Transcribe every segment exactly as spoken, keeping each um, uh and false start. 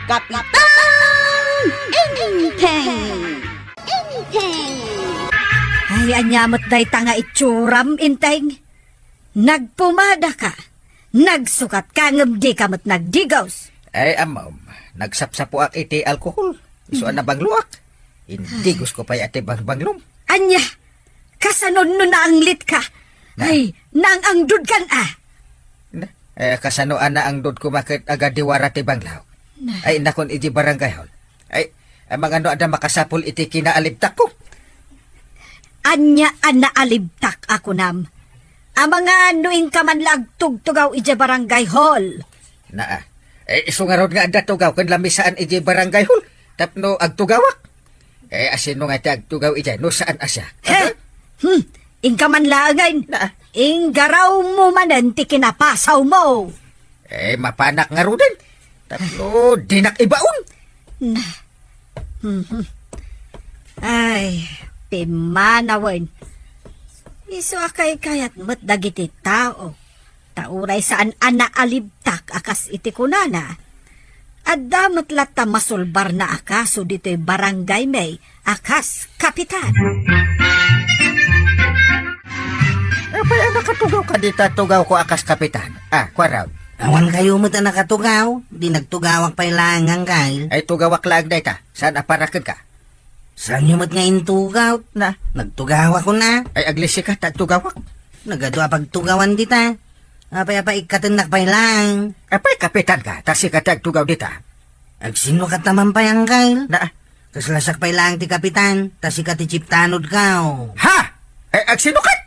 Kapitan Enteng! Enteng! Ay, ania met dayta nga itsuram, Enteng? Nagpumada ka, nagsukat ka, ngem di ka met nagdigos. Ay, ammom, nagsapsapuak iti alkohol. Isu a nabangloak. Indigosko pay a ti bangbanglom. Ania? Kasano no naanglit ka? Na- Ay, naang-angdod kan a? Na, eh, kasano a naangdod koma ket agadiwara ti banglaw? Na- Ay, nakon iti barangay hall. Ay, amangan no adda makasapul iti kinaalibtakko. Ania a naalibtak a kunam? Amangan no inka man la agtugtugaw iti barangay hall. Naa. Eh, isu ngarud nga adda tugaw ken lamisaan iti barangay hall tapno agtugawak. Eh, asino nga ti agtugaw idiay no saan a siak? He? Hmm, inka man laengen. Na- Inggaraw mo manen ti kinapasaw mo. Eh, mapanak ngaruden. Tapno dinak ibaon. Na. Mhm. Ay, pimmanawen. Isu a kaykayat met dagiti tao. Ta uray saan a naalibtak a kas iti kunana, adda met latta masulbarna a kaso ditoy barangay mi a kas kapitan. Apay a nakatugaw ka dita tugaw ko a kas kapitan? Ah, kuarag. Awan kayo met a nakatugaw, di nagtugawak pay laeng, Angkal. Ay, tugawak laeng dayta. Saan a paraken ka? Saanyo met nga intugaw? Na? Nagtugawak ko na. Ay, aglisikat, agtugawak. Nagadu a pagtugawan dita. Apay-apay ikkatennak pay laeng. Apay, kapitan ka, ta sika ti agtugaw dita. Agsinnukat ta man pay, Angkal. Na? Kasla siak pay laeng ti kapitan, ta sika ti chiptanod ka. Ha? Eh, agsinnukat?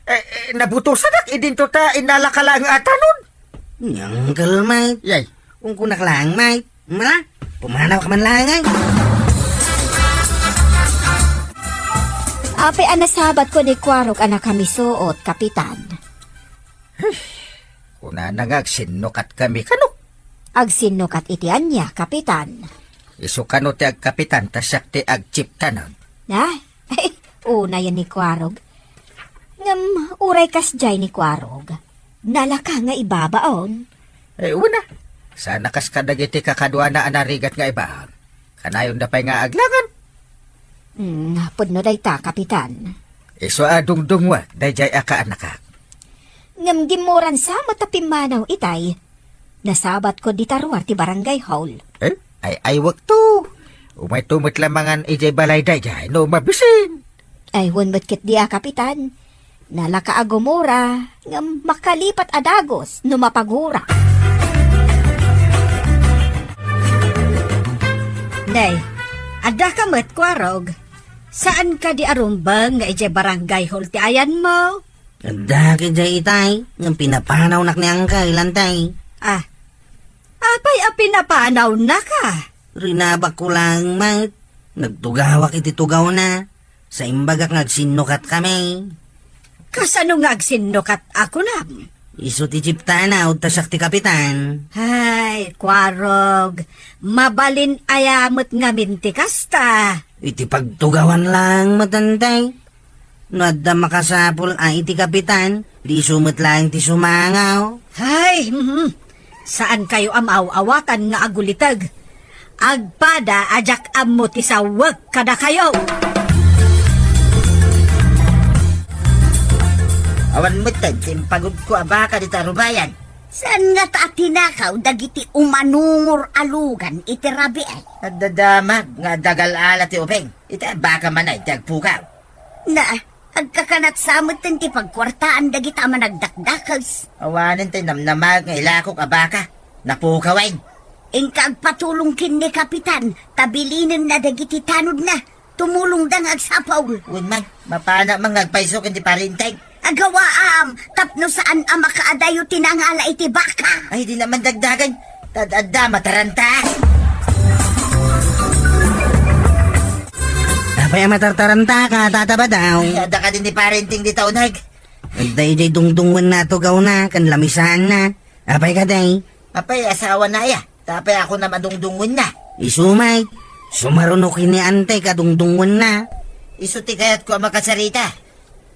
Eh, eh, nabutosanak, idinto ta innala ka laeng a tanod. Ni Angkal, Mike. Yay. Ungkunak laeng, Mike. Mara, pumanawak man laeng, ay. Apay a nasabatko ni Kuarog a nakamisuot, Kapitan? Kunana nga agsinnukat kami kano. Agsinnukat iti ania, Kapitan? Isu kano ti agkapitan, ta siak ti agchiptanod. Ha? Ay, unayen ni Kuarog. Ngem uray kasdiay ni Kuarog, nalaka nga ibabaon. Eh, una, sana kas kadagiti kakaduana a narigat nga ibaon. Kanayonda pay nga aglangan. Hmm, pudno dayta, Kapitan. Isu a dungdungngoek daydiay a kaanakak. Ngem gimmuran sa met a pimmanaw itay. Nasabatko dita ruar ti barangay hall. Eh? Ay, aywek to. Umayto met la mangan idiay balay daydiay no mabisin. Ay, wen met ketdi a, Kapitan. Nalaka a gumura, ngem makalipat a dagus no mapagura. Nay, adda ka met, Kuarog. Saan kadi a rumbeng nga idiay barangay hall ti ayanmo? Adda ketdi itay, ngem pinapanawnak ni Angkal, Antay. Ah, apay a pinapanawnaka? Rinabakko laeng met. Nagtugawak iti tugawna. Sa imbagak nga agsinnukat kami. Kasano nga agsinnukat a kunam? Isu ti chiptanod ta siak ti kapitan. Ay, Kuarog, mabalin aya met ngamin ti kasta? Iti pagtugawan laeng met, Antay. No adda makasapul a iti kapitan, di isu met laeng ti sumangaw. Hay, mhm. Saan kayo a maaw-awatan nga aguliteg. Agpada a diak ammo ti sawek kadakayo. Awan met ti impagudko a baka dita rubayan. Saan ngata a tinakaw dagiti umanungor a lugan iti rabii? Adda damag nga adda gal-ala ti ubing. Iti baka man ay ti agpukaw. Na, agkakanat sa met ti pagkuartaan dagita a managdakdakes. Awanen ti namnamag nga ilakok a baka. Napukawen. Inka agpatulong ken ni Kapitan, ta bilinenna dagiti tanodna. Tumulongda nga agsapul. Wen man, mapana man nga agpayso ken ti parinteg. Agawaam, tapno saan a makaadayo ti nangala iti baka. Ay, di naman dagdagan. Tad-adda, mataranta. Apay a matartaranta ka, Tata Badaw? Ay, adda ka din ni parenting dita uneg. Adda idiay dungdungngoenna a tugawna, ken lamisaanna. Apay kadi? Apay, asawana aya. Tapay ako na madungdungngoenna. Isu met, sumaruno ken ni Antay kadungdungngoenna. Isu ti kayatko a makasarita.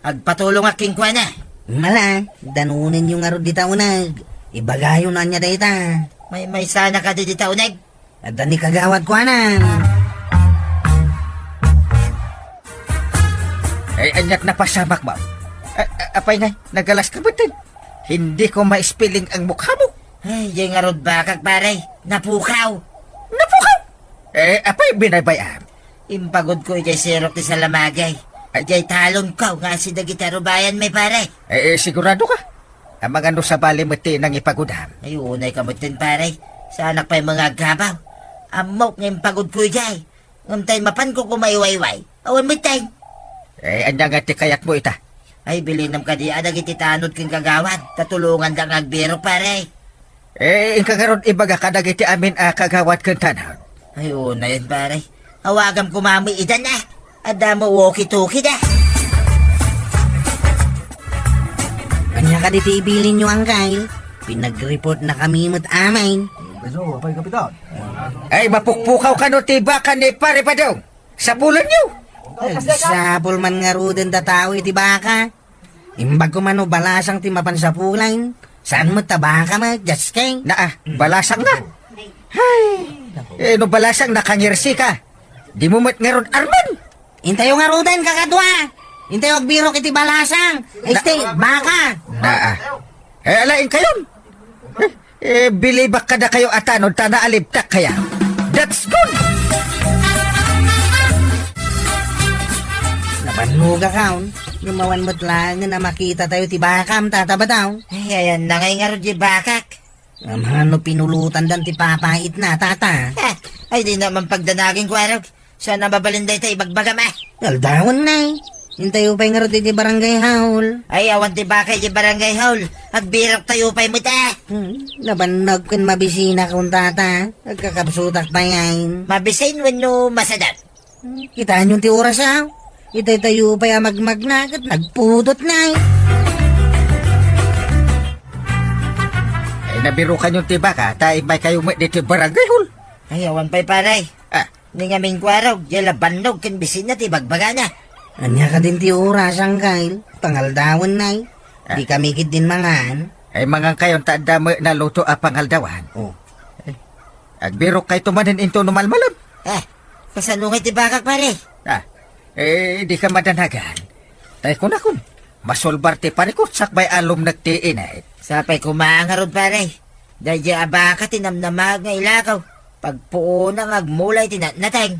Agpatulongak kenkuana. Mala, danonenyo ngarud dita uneg. Ibagayo no ania dayta. Maymaysa na kadi dita uneg. Adda ni kagawad kuanan. Ay, aniak napasamak, ma'am. A-, a-, apay ngay, nagalas ka metten? Hindi ko ma-spelling ang mukha mo. Ay, jay ngarud bakak, pare. Napukaw. Napukaw? Eh, apay binaybay-am? Impagudko idiay sirok ti salamagay. Ay, jay talonko nga asi dagiti arubayan, may pare. Eh, eh, sigurado ka? Amangan no sabali met ti nangipagudam. Ay, unay ka metten, pare. Saanak pay nga agkabaw. Ammok nga impagudko idiay. Ngem tay mapanko kumaywayway. Awan metten. Eh, ania nga ti kayatmo ita? Ay, bilinam kadi a dagiti tanod ken kagawad, ta tulonganda nga agbirok, pare. Eh, inka ngarud ibaga kadagiti amin a kagawad ken tanod. Ay, unayen, pare. Awagam koma met idan, a. Adda met walkie-talkie da. Ania kadi ti ibilinyo, angkal? Pinag-report na kami met amin. Isu, apay, Kapitan? Ay, mapukpukaw kano ti baka ni Pare Badong. Sapulanyo. Eh, sapul man ngaruden ta tao iti baka. Imbag ko man no balasang ti mapan sapulan. Saan met ta baka met, Jasking? Naa, balasang na. Hay, eh, no balasang nakangirsi ka. Di mo met ngarud arman. Intayo ngaruden, kakadua. Intayo agbirok iti balasang. Este, baka. Naa. Eh, ala, inkayon. Eh, bilibak kadakayo a tanod ta naalibtak kaya. That's good! Nabannogak, awn. Ngem awan met laengen a makitatayo ti bakam, Tata Badong. Ay, ayanna ngay ngarud ti bakak. Amangan no pinulutandan ti papaitna, Tata. Ah, ay, di naman pagdanagin, Kuarog. Saan a mabalin dayta ibagbagam, a? Aldawen, nay. Intayo pay ngarud iti barangay hall. Ay, awan ti baka iti barangay hall. Agbiroktayo pay met, a. Hmm, nabannog ken mabisinak, Tata. Agkakapsutak pay, ay. Mabisin wenno masadap? Hmm, kitaenyo ti oras, a. Itay tayo pay a magmagna ket nagpudot, nay. Ay, nabirokanyo ti baka, ta imbay kayo met diti barangay hall. Ay, awan pay, pare. Ah, Ni ngamin, Kuarog, jay la bannog ken bisinna ti bagbagana. Ania kadin ti oras, angkal? Pangaldawen, nay. Ah. Di kami ketdin mangan. Ay, mangan kayon ta adda met naluto a pangaldawan. Oh. Eh, agbirok kayto manen into no malmalem. Ah, kasano ngay ti bakak, pare? Ah, eh, di ka madanagan. Tay kunakon, masulbar ti parikut sakbay a lumnek ti init. Sapay koma ngarud, pare. Daydiay a baka ti namnamaek nga ilakaw. Pagpuona nga agmula iti natnateng.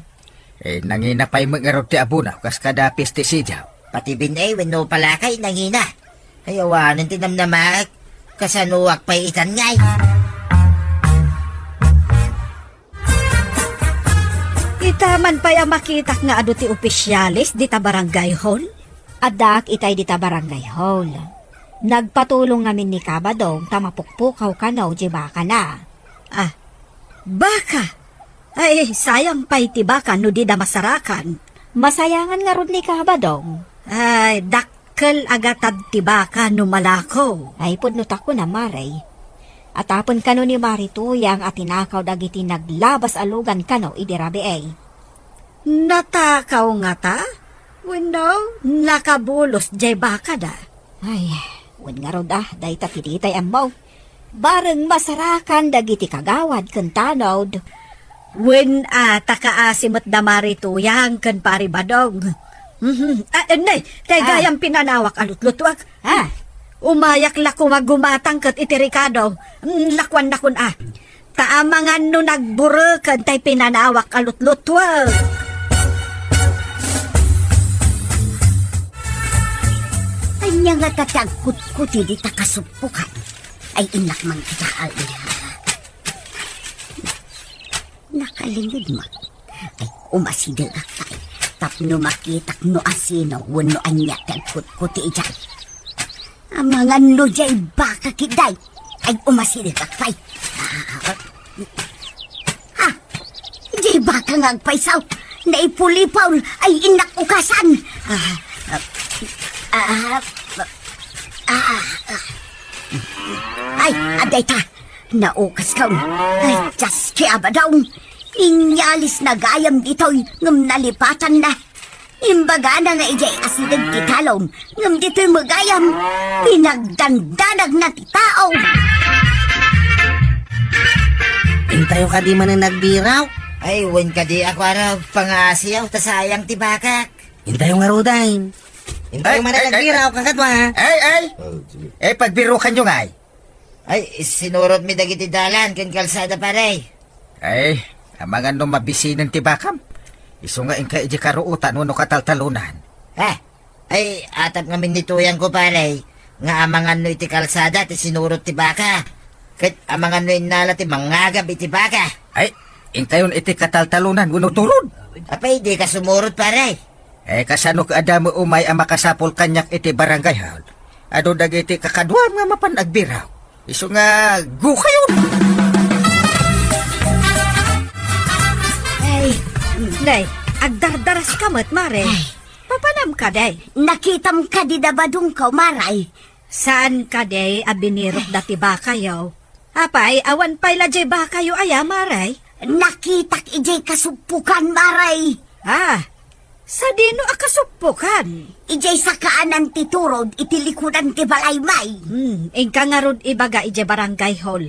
Eh, nangina pay met ngarud ti abono, kas kada pestisidyo. Pati bin-ay wenno palakay nangina. Ay, awanen ti namnamaek. Kasanoak pay itan ngay? Ita man pay a makitak nga adu ti opisyales dita barangay hall? Addaak itay dita barangay hall. Nagpatulong ngamin ni Kabadong ta mapukpukaw kano di bakana. Ah, baka? Ay, sayang pay ti baka no dida masarakan. Masayangan ngarud ni Kabadong. Ay, dakkel a gatad ti baka no malako. Ay, pudno ta kunam, Mare. Atapen kano ni Mari Tuyang a tinakaw dagiti naglabas a lugan kano idi rabii. Natakaw ngata? Wenno, nakabulos jay bakada? Ay, wen ngarud a, dayta ti ditay ammo. Bareng masarakan dagiti kagawad ken tanod. Wen a, ta kaasi met da Mari Tuyang ken Pari Badong. Mhm. Ah, nay, tay Ah. gayam pinanawak a lutlutuak. Ah. Umayak la koma gumatang ket iti rikado. Mm, lakuan nakon a. Ta amangan no nagbureken tay pinanawak a lutlutuak. Ania ngata ti agkutkuti dita kasuppokan? Ay, innak man kita, ay, ina. Nakalinged man. Ay, umasidegak pay. Tapno makitak no asino wenno ania ti agkutkuti idiay. Amangan no jay baka ketdi. Ay, umasidegak pay. Ah, ah, jay baka nga agpayso. Naipulipaw. Ay, innak ukasan. Ah, ah, ah, ah, ah. Ay, adda ita. Naukaskon. Ay, Dios, ti Apo Dong. Inyalisna gayam ditoy, ngem nalipatanna. Imbagana nga idiay asideg ti talon, ngem ditoy met gayam, pinagdandanagna ti tao. Intayo kadi manen agbiraw? Ay, wen kadi ako ara pangaasiyaw, ta sayang ti bakak. Intayo ngaruden. Intayo Ay, manen ay, ay, agbiraw, ay. Kakadwa. Ay, ay. Oh, sige. Eh, pagbirukanyo ngay. Ay, sinurotmi dagiti dalan ken kalsada, pare. Ay, amangan no mabisinen ti bakam. Isu nga inka iti karuotan wenno kataltalonan. Ha? Ay, atap ngamin ni tuyangko, pare, nga amangan no iti kalsada ti sinurot ti baka. Ket amangan no innala ti mangagab iti baka. Ay, inkayon iti kataltalonan wenno turod. Apay, dika sumurot, pare. Eh, kasano ka adda met umay a makasapul kaniak iti barangay hall? Adu dagiti kakaduam nga mapan agbiraw. Isu nga gukayon. Ay, nay, agdardaraska met, mare. Ay. Papanam kadi? Nakitam kadi da badongko, maray? Saan kadi a binirok da ti bakayo? Apay, awan pay la jay bakayo aya, maray? Nakitak ijay kasuppokan, maray. Ah, sadino a kasuppokan? Ijay sakaanan ti turod iti likudan ti balay, may. Hmm, inka ngarud ibaga ijay barangay hall.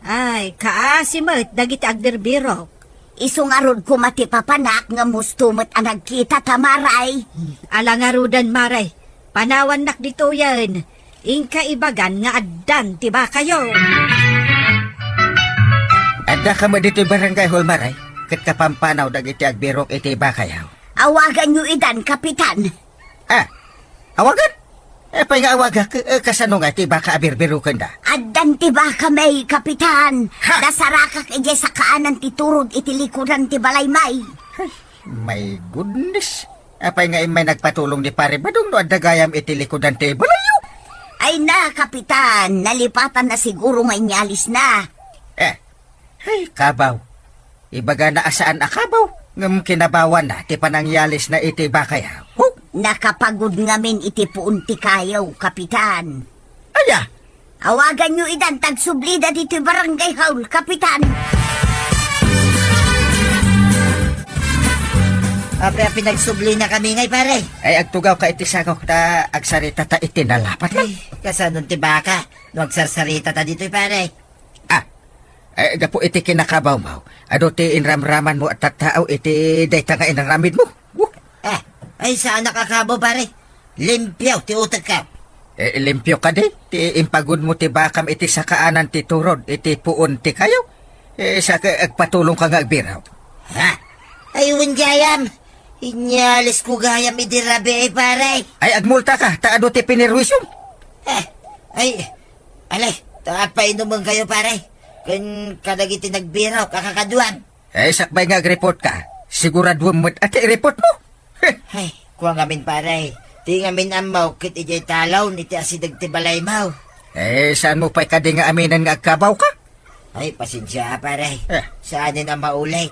Ay, kaasi met dagiti agbirbirok. Isu ngarud koma ti papanak nga musto met a nagkita ta, maray. Hmm, ala ngaruden, maray. Panawannak ditoyen. Inka ibagan nga addan ti bakayo. Adda ka met ditoy barangay hall, maray, ket kapampanaw dagiti agbirok iti bakayo. Awaganyo idan, Kapitan. Ah, awagan? Apay nga awagak, eh, kasano nga ti baka a birbirokenda? Addan ti baka, may, Kapitan. Ha? Nasarakak idiay sakaanan ti turod iti likudan ti balay, may. Ay, my goodness. Apay nga immay nagpatulong ni Pare Badong no adda gayam iti likudan ti balayyo? Ay na, Kapitan, nalipatanna siguro nga inyalisna. Eh, ay, kabaw. Ibagana a saan a kabaw, ngem kinabawanna ti panangyalisna iti bakayo. Huh? Nakapagud ngamin iti puon ti kayo, Kapitan. Aya? Awaganyo idan, ta agsublida ditoy barangay hall, Kapitan. Apay a pinagsublinakami ngay, pare? Ay, agtugawka iti sangok ta agsaritata iti nalapatna. Ay, kasano ti baka no agsarsarita ta ditoy, pare? Ah, eh, gapu iti kinakabawmo, adu ti inramramanmo a tattao iti dayta nga inaramidmo. Wuh! Ah, ay, saanak a kabaw, pare. Limpio ti utekko. Eh, limpio kadi ti impagudmo ti bakam iti sakaanan ti turod iti puon ti kayo. Eh, sa ka agpatulongka nga agbiraw. Ha? Ay, wen gayam. Inyalisko gayam idi rabii, pare. Ay, agmultaka, ta adu ti pinerwisyo. Eh, ay, Alay, ta painumenkayo, pare. Ken kadagiti nagbirok a kakaduam. Eh, sakbay nga agreportka, siguraduem met a ti ireportmo. Heh. Ay, kua ngamin, pare. Ti ngamin ammo ket idiay talon iti asideg ti balaymo. Eh, saanmo pay kadi nga aminen nga agkabawka? Ay, pasensia, pare. Eh. Saanen a maulit.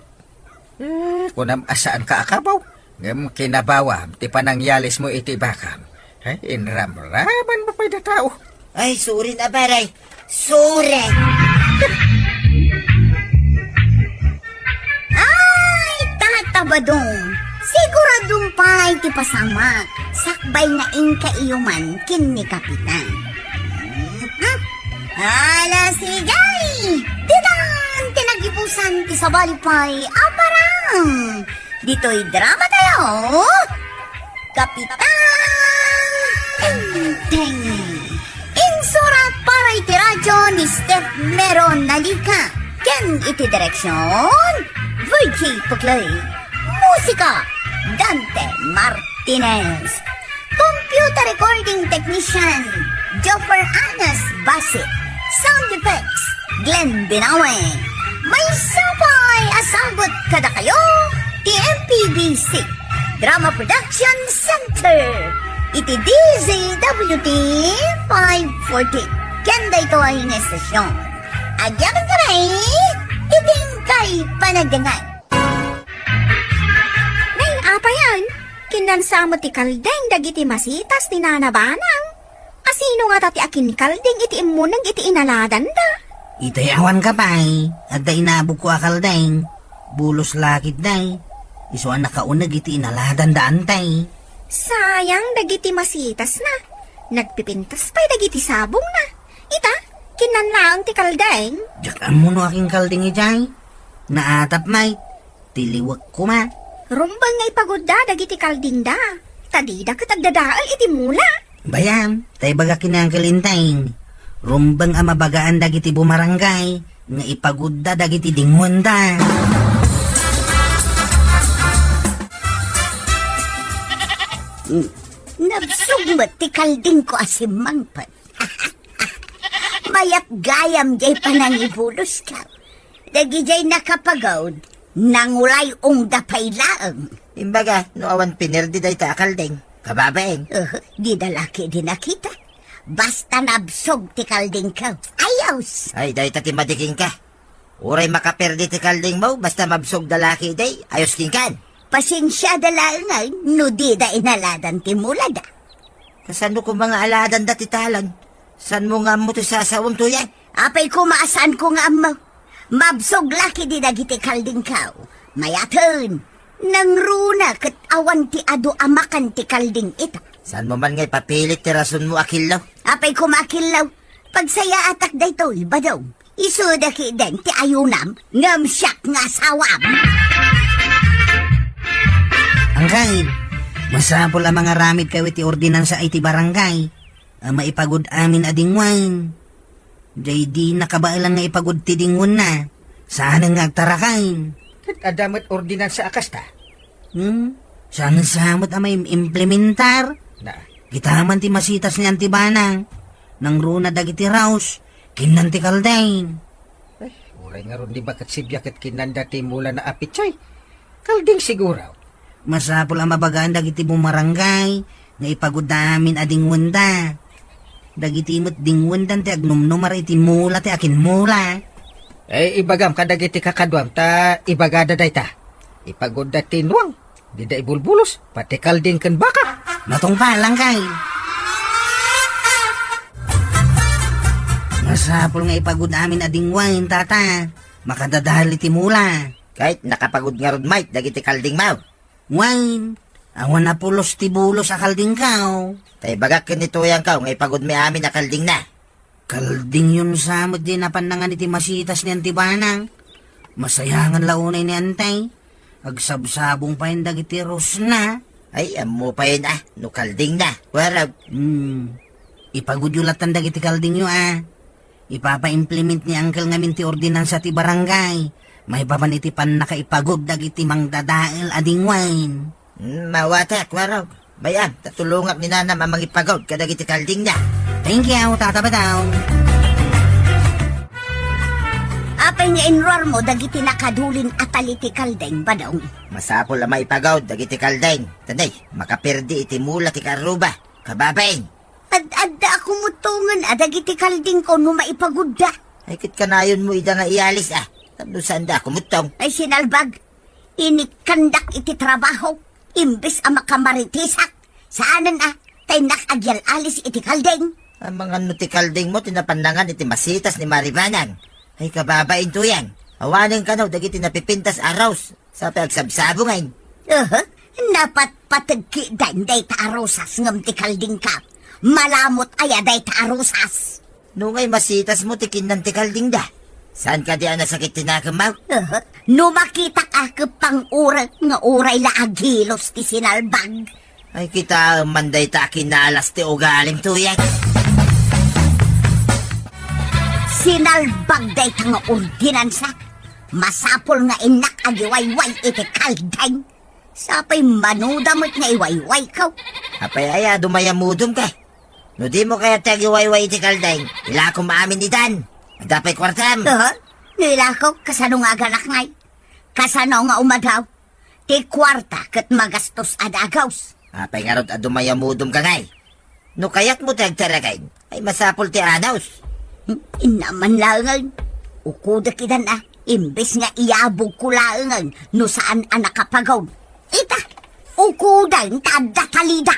Eh, kunam a saanka a kabaw, ngem kinabawam ti panangyalismo iti bakam. Ay, inramramanmo pay da tao. Ay, sorry na, pare. Sorry. Ay, Tata Badong, siguradom pay ti pasamak, sakbay nga inka iyo man ken ni Kapitan. Hmm? Ala, sige! Ditan ti nagipusan ti sabali pay a parang ditoy drama tayo, Kapitan Tengteng. Insurat para iti radyo ni Steph Meron Nalica ken iti direksyon, Virgie Puclay. Musika, Dante Martinez. Computer recording technician, Joffer Anas Basit. Sound effects, Glenn Binawe. Maysa pay a sagut kadakayo ti M P B C Drama Production Center iti D Z W T five forty. Ken daytoy nga estasyon, agyamankami iti inkay panagdengngeg. Nay, apayan, kinansa met ti kaldeng dagiti masitas ni Nana Banang. Asino ngata ti akinkaldeng iti immuneg iti inaladanda? Itay awan ka pay, adda inabogko a kaldeng. Bulos lakid, day. Isu a nakauneg iti inaladanda, antay. Sayang dagiti masitasna. Nagpipintas pay dagiti sabongna. Ita, Kinnan laeng ti kalding. Diak ammo no akin kalding idiay. Naatap met, ti liwek koma. Rumbeng nga ipagudda dagiti kaldingda. Ta dida ket agdadael iti mula. Bay-am, ta ibagak ken ni Uncle Enteng. Rumbeng a mabagaan dagiti bumarangay nga ipagudda dagiti dingwenda. Hmm. Nabsog met ti kaldingko a simmangpet. Mayat gayam jay panangibuloska. Dagidiay nakapagawd, nangulay-ongda pay laeng. Imbaga, no awan pinerdi dayta a kalding, kababain. Uh, di da laki di nakita. Basta nabsog ti kaldingko. Ayos! Ay, dayta ti madikinka. Uray makaperdi ti kaldingmo, basta mabsog da laki day, ayos kenkan. Pasensiada laengen no dida inaladan ti mulada. Kasano koma nga aladanda ti talon? Saanmo nga ammo ti sasaom, Tuyang? Apay koma a saanko nga ammo? Mabsog laki di dagiti kaldingko. Mayaten, nangruna ket awan ti adu a makan ti kalding ita. Saanmo man nga ipapilit ti rasonmo a killo? Apay koma a killo? Pagsayaatak daytoy, Badong. Isuda ketdin ti ayunam, ngem siak nga asawam. Uncle, masapul a mangaramidkayo iti ordinansa iti barangay a maipagud amin a dingwen. Jay di nakabaelan nga ipagud ti dingwenna. Saanen nga agtaraken. Ket adda met ordinansa a kasta. Hmm? Saan sa met a maimplementar? Na. Kita man ti masitas ni Auntie Banang. Nangruna dagiti raos, kinnan ti kalding. Ay, uray ngarud ni Baket Sibya ket kinnanda ti mula na a petsoy. Kalding siguro. Masapul a mabagaan dagiti bumarangay nga ipagudda amin a dingwenda. Dagiti met dingwendan ti agnumnumar iti mula ti akinmula. Ay, ibagam kadagiti kakaduam ta ibagada dayta. Ipagudda ti nuang. Dida ibulbulos, pati kalding ken baka. Matungpal, Uncle. Masapul nga ipagud amin a dingwen, tata. Makadadael iti mula. Ket nakapagud ngarud met dagiti kaldingmo. Wen, awan a pulos ti bulos a kaldingko. Ta ibagak ken ni Tuyangko nga ipagudmi amin a kaldingna. Kaldingyon sa met di napannangan iti masitas ni Auntie Banang. Masayangan la unay ni Auntie. Agsabsabong payen dagiti rosna. Ay, ammo payen a, no kaldingna. Warag. Hmm. Ipagudyo latan dagiti kaldingyo a. Ipapa-implement ni Uncle ngamin ti ordinansa ti barangay. Maipapan iti pannakaipagud dagiti mangdadael a dingwen. Hmm, mawatek, warog. Bay-am, ta tulongak ni nanam a mangipagawd kadagiti kaldingda. Thank you, Tata Badong. Apay nga inruarmo dagiti nakadulin a tali ti kalding, Badong? Masapul a maipagawd dagiti kalding. Tanay, makaperdi iti mula ti karruba. Kababain. Ad-adda a kumutongen a dagiti kaldingko no maipagudda. Ay, ket kanayonmo ida nga iyalis, a. Tapno saanda a kumuttong. Ay, sinalbag. Inikkandak iti trabaho, imbes a makamaritisak. Saanen a, ta innak agyal-alis iti kalding. Amangan no ti kaldingmo ti napannangan iti masitas ni Maribanang. Ay, kababain, Tuyang. Awanen kano dagiti napipintas a rose. Sapay agsabsabongen. Aha, napatpateg ketdin dayta a rosas ngem ti kaldingka. Malamut aya dayta a rosas. Nungay masitasmo ti kinnan ti kaldingda. Saan kadi a nasakit ti nakemmo? Aha, no makitak a keppang urek nga uray la agilos ti sinalbag. Ay, kitaem man dayta a kinalas ti ugalim, Tuyang. Sinalbag dayta nga ordinansa. Masapul nga innak agiwayway iti kalding. Sapay manuda met nga iwaywayko. Apay aya, dumayamudom ka. No dimo kayat ti agiwayway iti kalding, ilakom amin itan. Adda pay kuartam. Aha, no ilako, kasano nga aganak ngay? Kasano nga umadaw? Ti kuarta ket magastos a dagus. Apay ngarud a dumayamudom ka ngay? No kayatmo ti agtaraken, ay masapul ti anos. Inna man laengen. Ukudek idan a, imbes nga iyabogko laengen no saan a nakapagawd. Ita, ukuden ta adda talida.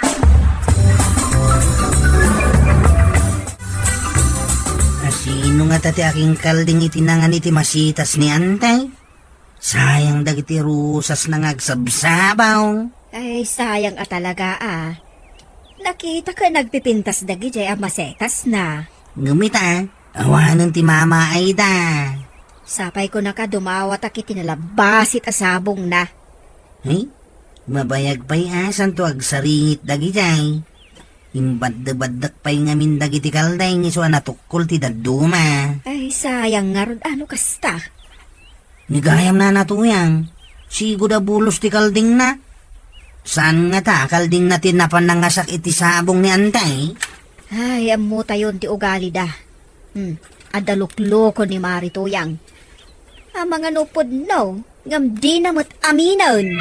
Asino ngata ti akingkalding iti nangan iti masitas ni Antay? Sayang dagiti rosasna nga agsabsabaw. Ay, sayang a talaga, a. Nakitak a nagpipintas dagidiay a masetasna. Ngem ita, Awanen ti mamaayda. Sapay ko naka dumawatak iti nalabasit a sabongna. Ay, mabayag pay a santo agsaringit dagijay. Imbaddebaddek pay ngamin dagiti kalding isu a natukkol ti dadduma. Ay, sayang ngarud ano kasta. Ni gayam nana Tuyang, sigud a bulos ti kaldingna. Saan ngata a kaldingna ti napan nangasak iti sabong ni Antay? Ay, ammotayon ti ugalida. Hmm, adda lukloko ni Mari Tuyang. Amangan upod no, ngem dina met aminen.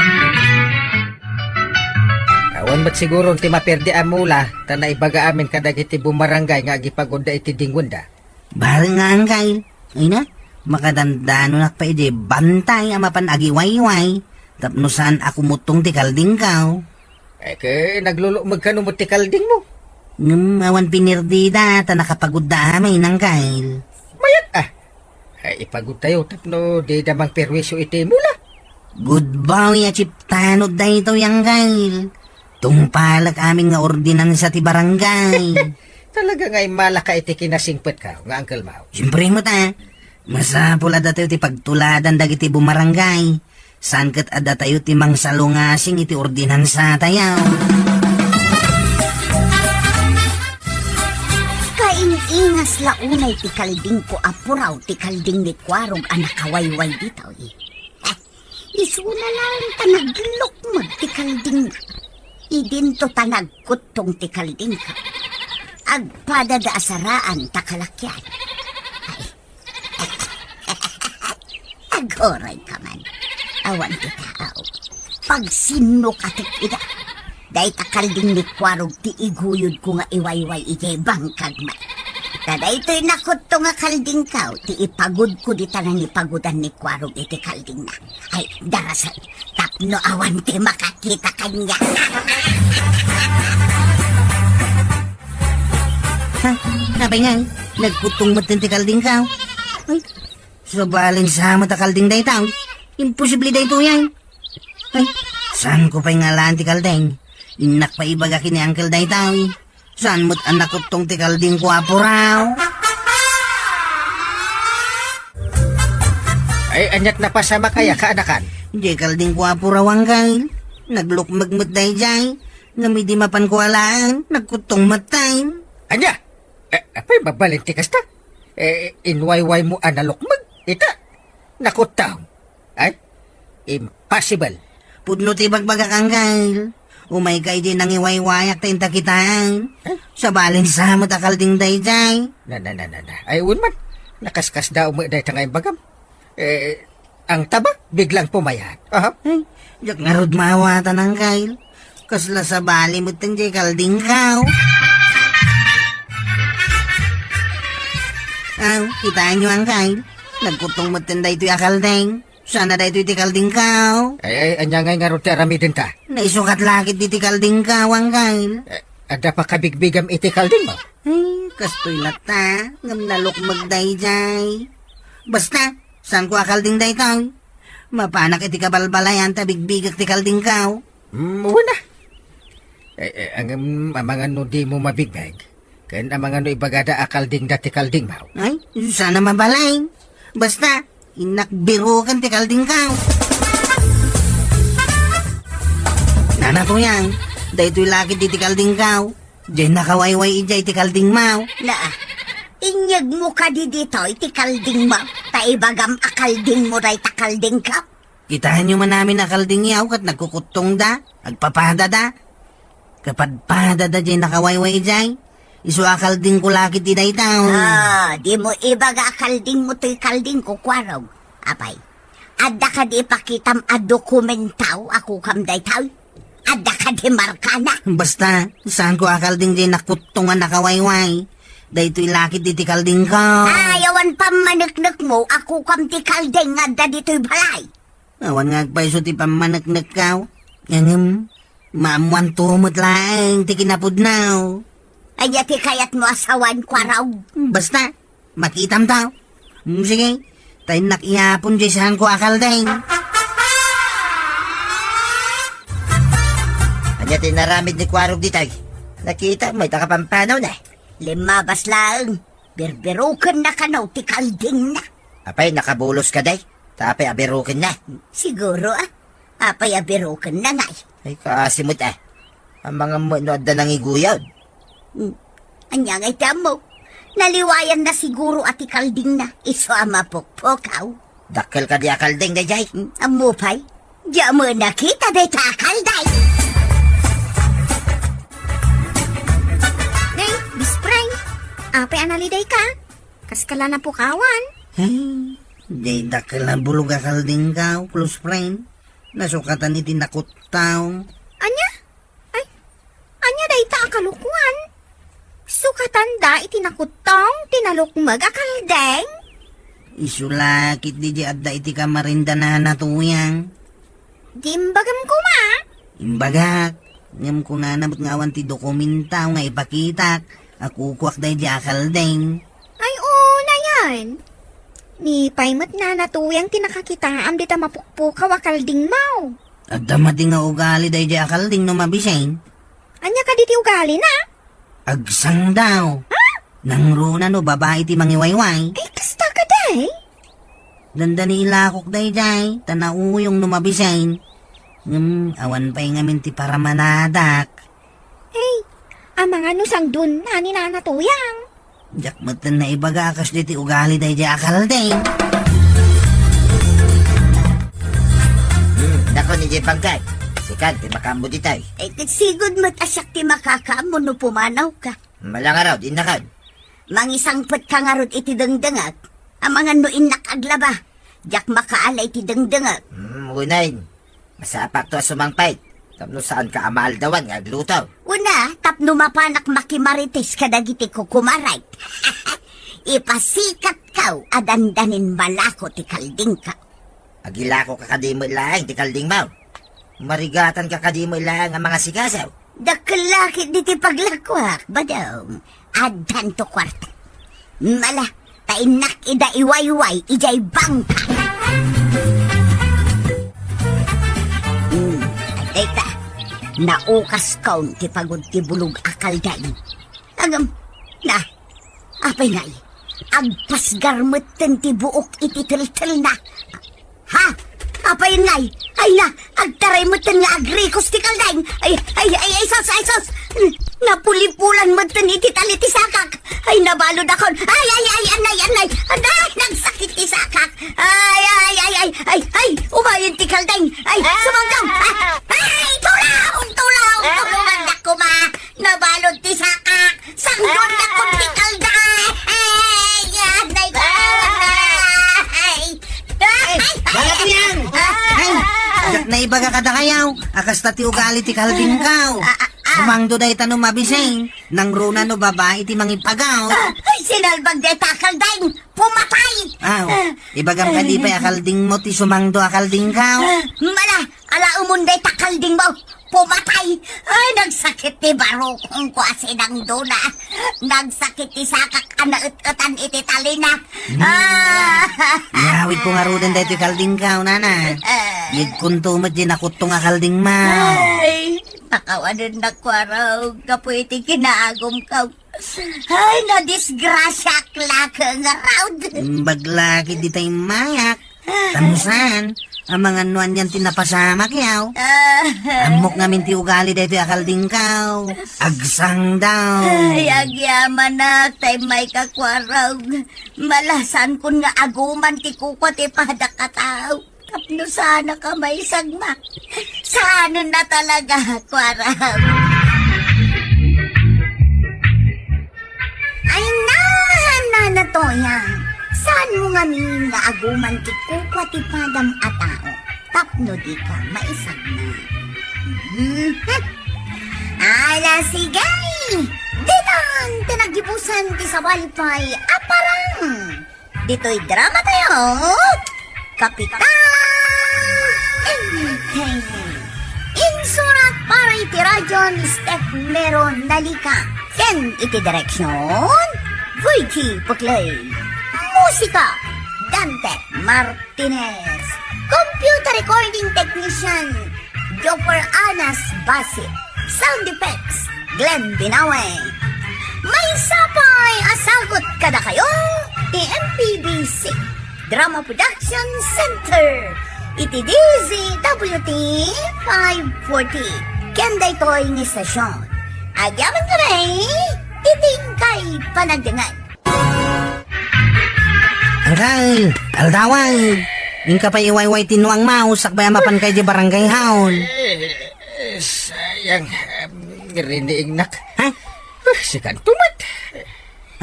Awan met siguro ti maperdi a mula, ta naibaga amin kadagiti bumarangay nga agipagudda iti dingwenda. Bareng nga anggail, ay na, makadandanonak pay idiay bantay a mapan agiwayway, tapno saan a kumuttong ti kaldingkaw. Eh, ke, naglulukmeg kano met ti kaldingmo? Ngem awan pinerdida, ta nakapagudda amin, anggail. Mayat, ah. Ay, ipagudtayo tapno dida mangperwisyo iti mula. Goodbye a chiptanod daytoy, anggail. Tungpalek amin nga ordinansa ti barangay. Talaga nga immalaka iti kinasingpetka nga Uncle Mao. Siyempre met, ah. Masapul a datayo ti pagtuladan dagiti bumarangay. Saan ket a datayo ti mangsalungasing iti ordinansatayo. Kaing-ingas la unay ti kaldingko a puraw ti kalding ni Kuarog a nakawayway ditoy. Isuna laeng ta naglukmeg ti kaldingna. Idinto ta nagkuttong ti kaldingko. Agpadada a saraan ta kalakian. Ay. Aguray ka man. Awan ti tao. Pagsinno ka ket ida. Dayta kalding ni Kuarog ti iguyodko nga iwayway idiay bangkagna. Ta daytoy nakutto nga kaldingkaw ti ipagudko dita nangipagudan ni Kuarog iti kaldingna. Ay, darasay, tapno awan ti makakita kaniak. Ha? Apay ngay, nagkuttong metten ti kaldingkaw? Ay, sabali sa met a kalding dayta. Imposible daytoy ay. Ay, saanko pay nga alaan ti kalding? Innak pay ibaga ken ni Uncle daytoy. Saan met a nakuttong ti kaldingko a puraw? Ay, ania't napasamak aya, kaanakan? Diay kaldingko a puraw, anggail. Naglukmeg met daydiay. Ngem idi mapanko alaen, nagkuttong metten. Ania? Eh, apay mabalin ti kasta? Eh, inwaywaymo a nalukmeg? Ita, nakuttong. Ay, impossible. Pudno ti bagbagak, anggail. Umayka idiay nangiwaywayak ta inta kitaen. Eh? Sabali sa met a kalding daydiay. Na, na, na, na, na. Ay, wen man. Nakaskasdaaw met dayta nga imbagam. Eh, ang taba, biglang pumayat. Aha. Ay, diak ngarud maawatan, anggail. Kasla sabali metten diay kaldingkaw. Aw, kitaenyo, anggail. Nagkuttong metten daytoy a kalding. Saan a daytoy ti kaldingkaw? Ay, ay, ania ngay ngarud ti aramidenta? Naisukat la ketdi ti kaldingkaw, anggail. Eh, adda pakabigbigam iti kaldingmo? Ay, kastoy latta, ngem nalukmeg daydiay. Basta, saanko a kalding daytoy. Mapanak iti kabalbalayan ta bigbigek ti kaldingkaw. Mm, wen a. Eh, eh, ngem amangan no dimo mabigbeg. Ken amangan no ibagada a kaldingda ti kaldingmo. Ay, saan a mabalin. Basta, innak biroken ti kaldingkaw. Nana Tuyang, daytoy la ketdi ti kaldingkaw. Diay nakawayway idiay ti kaldingmo. Na, inyegmo kadi ditoy ti kaldingmo, ta ibagam a kaldingmo dayta kaldingkaw. Kitaenyo man amin a kaldingyaw ket nagkukuttongda, agpapadada. Kapadpadada diay nakawayway idiay. Isu a kaldingko la ketdi dayta. Ah, dimo ibaga a kaldingmo toy kaldingko, Kuarog. Apay, adda kadi ipakitam a dokumentaw a kukam dayta? Adda kadi markana? Basta, saanko a kalding diay nakuttong a nakawayway. Daytoy la ketdi ti kaldingko. Ay, awan pammaneknekmo a kukam ti kalding nga adda ditoy balay. Awan nga agpayso ti pammaneknekkaw. Ngem, maammoanto met laeng ti kinapudno. Ania ti kayatmo a sawen, Kuarog? Basta, makitamto. Mm, sige, ta innak iyapon diay saanko a kalding. Ania ti inaramid ni Kuarog ditoy? Nakita mo, ita ka pampanaw na. Limmabas laeng. Birbirukenna kano ti kaldingna. Apay, nakabulos ka, day? Ta apay a birukenna? Siguro, ah. Apay a birukenna, ngay? Ay, kaasi met, ah. Amangan met no adda nangiguyod. Hmm. Ania ngay ti ammok? Naliwayanna siguro a ti kaldingna, isu a mapukpukaw. Dakkel kadi a kalding daydiay? Hmm, ammo pay? Diak met nakita dayta a kalding. Nay, best friend, apay a nalidayka? Kaskala napukawan? Hey, diay dakkel a bulog a kaldingkaw, close friend. Nasukatan iti nakuttaw. Ania? Ay, ania dayta a kalokuan? Sukatanda iti nakuttong ti nalukmeg a kalding? Isu la ketdi diay adda iti kamarenda, Nana Tuyang. Di imbagam koma? Imbagak. Ngem kunana met nga awan ti dokumentaw nga ipakitak a kukuak daydiay a kalding. Ay, oo, nayan. Ni pay met, Nana Tuyang, ti nakakitaam dita mapukpukaw a kaldingmo. Adda met nga ugali daydiay a kalding no mabisin. Ania kadi ti ugalina? Agsangdaw. Ha? Nangruna no babai ti mangiwayway. Ay, kasta kadi? Dandani ilakok daydiay, ta nauyong no mabisin. Ngem, awan pay ngamin ti paramanadak. Ay, amangan no sangdonna ni Nana Tuyang. Diak met naibaga a kasdi ti ugali daydiay a kalding. Hmm, dakon idiay bangkay. Sikan ti makaammo ditoy. Ay, sigud met a siak ti makakaammo no pumanawka. Malangarod, innakan. Mangisangpetka ngarud iti dengdengek. Amangan no innak aglaba. Diak makaala iti dengdengek. Hmm, unayen. Masapakto a sumangpet. Tapno saanka a maaldawan nga agluto. Una, tapno mapanak makimarites kadagiti kukumarek. Ipasikatko a dandanin malako ti kaldingko. Agilako ka kadi met laeng ti kaldingmo? Marigatan ka kadi met laeng a mangasikaso? Dakkel la ketdi ti paglakuak, badom. Addanto kuarta. Mala, ta innak ida iwayway idiay bangka. Hmm, adda ita. Naukaskon ti pagod ti bulog a kalding. Agam, na, apay ngay, agpasgar metten ti buok iti teltelna. Ha? Apay ngay? Ay na, agtaray metten nga agrikos ti kalding. Ay, ay, ay, ay, sus, ay, sus. Napulipulan metten iti tali ti sakak. Ay, nabaludakon. Ay, ay, ay, anay, anay. Anay, nagsakit ti sakak. Ay, ay, ay, ay, ay, ay, umayen ti kalding. Ay, sumanggaw. Ah, ay, tulong, tulong, tulungan na kuma. Nabalud ti sakak. Sangdonna ko ti kalda. Ay, anay ko. Ay. Ay, Nana Tuyang! Ay, diak naibaga kadakayo a kasta ti ugali ti kaldingko. Ah, ah, ah. Sumangdo dayta no mabisin, nangruna no babai ti mangipagaw. Ay, sinalbag dayta a kalding. Pumatay! Aw, ibagam kadi pay a kaldingmo ti sumangdo a kaldingko. Mala, ala umon dayta kaldingmo. Pumatay! Ay, nagsakit ti barukongko a sinangdona. Nagsakit ti sakak a naet-etan iti talina. Hmm. Ah! Iyawidko ngaruden daytoy kaldingko, nana. Ah. Yegkonto met diay nakuttong a kaldingmo. Ay, pakawanennak, kuarog, gapu iti kinaagumko. Ay, nadisgrasiaak la ngarud. Imbag la ketdi ta immayak. Tapno saan, amangan no anian ti napasamak, yaw. Ah. Ammok ngamin ti ugali daytoy a kaldingko. Agsangdaw. Ay, agyamanak, ta immayka, kuarog. Mala, saankon nga aguman ti kukua ti padak a tao. Tapno saanka maisagmak. Saanen na talaga, kuarog. Ay, na, Nana Toyang. Saanmo ngamin nga aguman ti kukua ti padam a tao tapno dika maisagmak? Mhm. Ala, sige. Ditan ti naggibusan ti Sabalpay a Parang. Ditoy drama tayo, Kapitan Enrique. Insurat para iti radyo ni Steph Mero Nalica. Ken iti direksyon, Virgie Puclay. Musika, Dante Martinez. Computer recording technician, Joffer Anas Basit. Sound effects, Glenn Binawe. Maysa pay Asagut kadakayo ti M P B C Drama Production Center iti D Z W T five forty. Ken daytoy nga istasyon, agyaman kami iti inkay panagdangan. Angkal, aldawan. Inka pay iwayway ti nuang maw, sakbay a mapankay di barangay hall. Eh, sayang, um, riniingnak. Ha? Uh, sikanto met.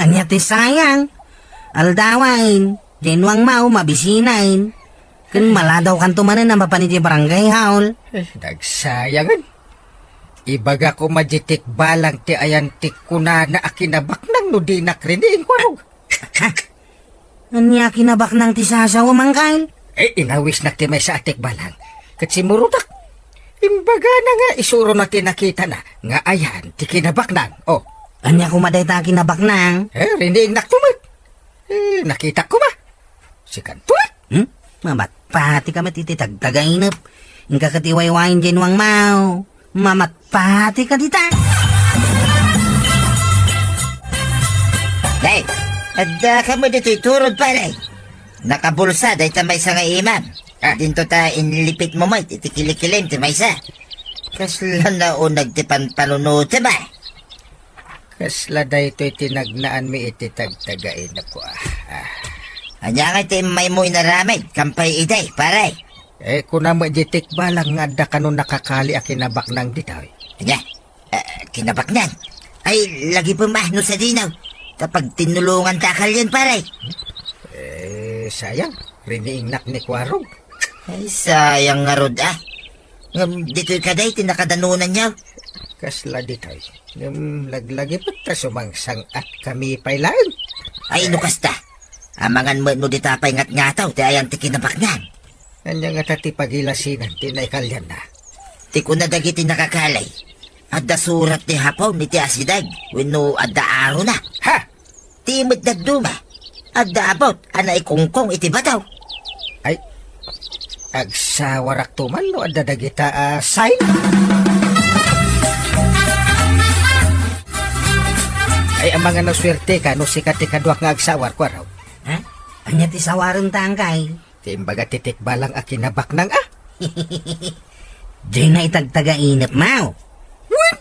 Ania ti sayang? Aldawan, di nuang maw, mabisinan. Ken maladawkanto manen a mapan iti barangay hall. Eh, nagsayangen. Ibagak koma diay tikbalang ti ayan ti kunana a kinabaknang no dinak riniing, Kuarog. Ha? Ania kinabaknang ti sasawem, Angkal? Eh, inawisnak ti maysa a tikbalang. Ket simmurotak. Imbagana nga isurona ti nakitana nga ayan ti kinabaknang. Oh. Ania koma dayta a kinabaknang? Eh, riniingnakto met. Eh, nakitak koma. Sikanto met. Hmm? Mamatpatika met iti tagtagainep. Inka ket iwaywayen diay nuang maw. Mamatpatika dita. Day, adda ka met ditoy turod, pare. Nakabulsa dayta maysa nga imam. Ah. Dinto ta inlipitmo met iti kilikilim ti maysa. Kasla nauneg ti panpanunotem, a. Kasla daytoy ti nagnaanmi iti tagtagainepko, a. Ah. Ania ngay ti immaymo inaramid, ken pay idi, pare? Eh, kuna met diay tikbalang nga adda kano nakakali a kinabaknang ditoy. Ania? Eh, kinabaknang? Ay, lagipem a, no sadino. Ta pagtinnulonganta a kalien, pare. Eh, sayang. Riniingnak ni Kuarog. Ay, sayang ngarud, a. Ngem ditoy kadi ti nakadanonanyo? Kasla ditoy. Ngem laglagipek ta sumangsang-atkami pay laeng. Ay, no kasta. Amangan met no dita pay ngatngataw ti ayan ti kinabaknang. Ania ngata ti pagilasinan ti naikalianna? Ti kuna dagiti nakakali, adda surat ti Hapon iti asideg wenno adda arona. Ha? Ti met dadduma, adda abut a naikungkong iti bataw. Ay, agsawarakto man no adda dagita a sign. Ay, amangan a suerteka no sika ti kaduak nga agsawar, Kuarog. Ha? Ania ti sawarenta, Angkal? Ti imbaga ti tikbalang a kinabaknang, a. Dina itagtagainep, maw. Wen,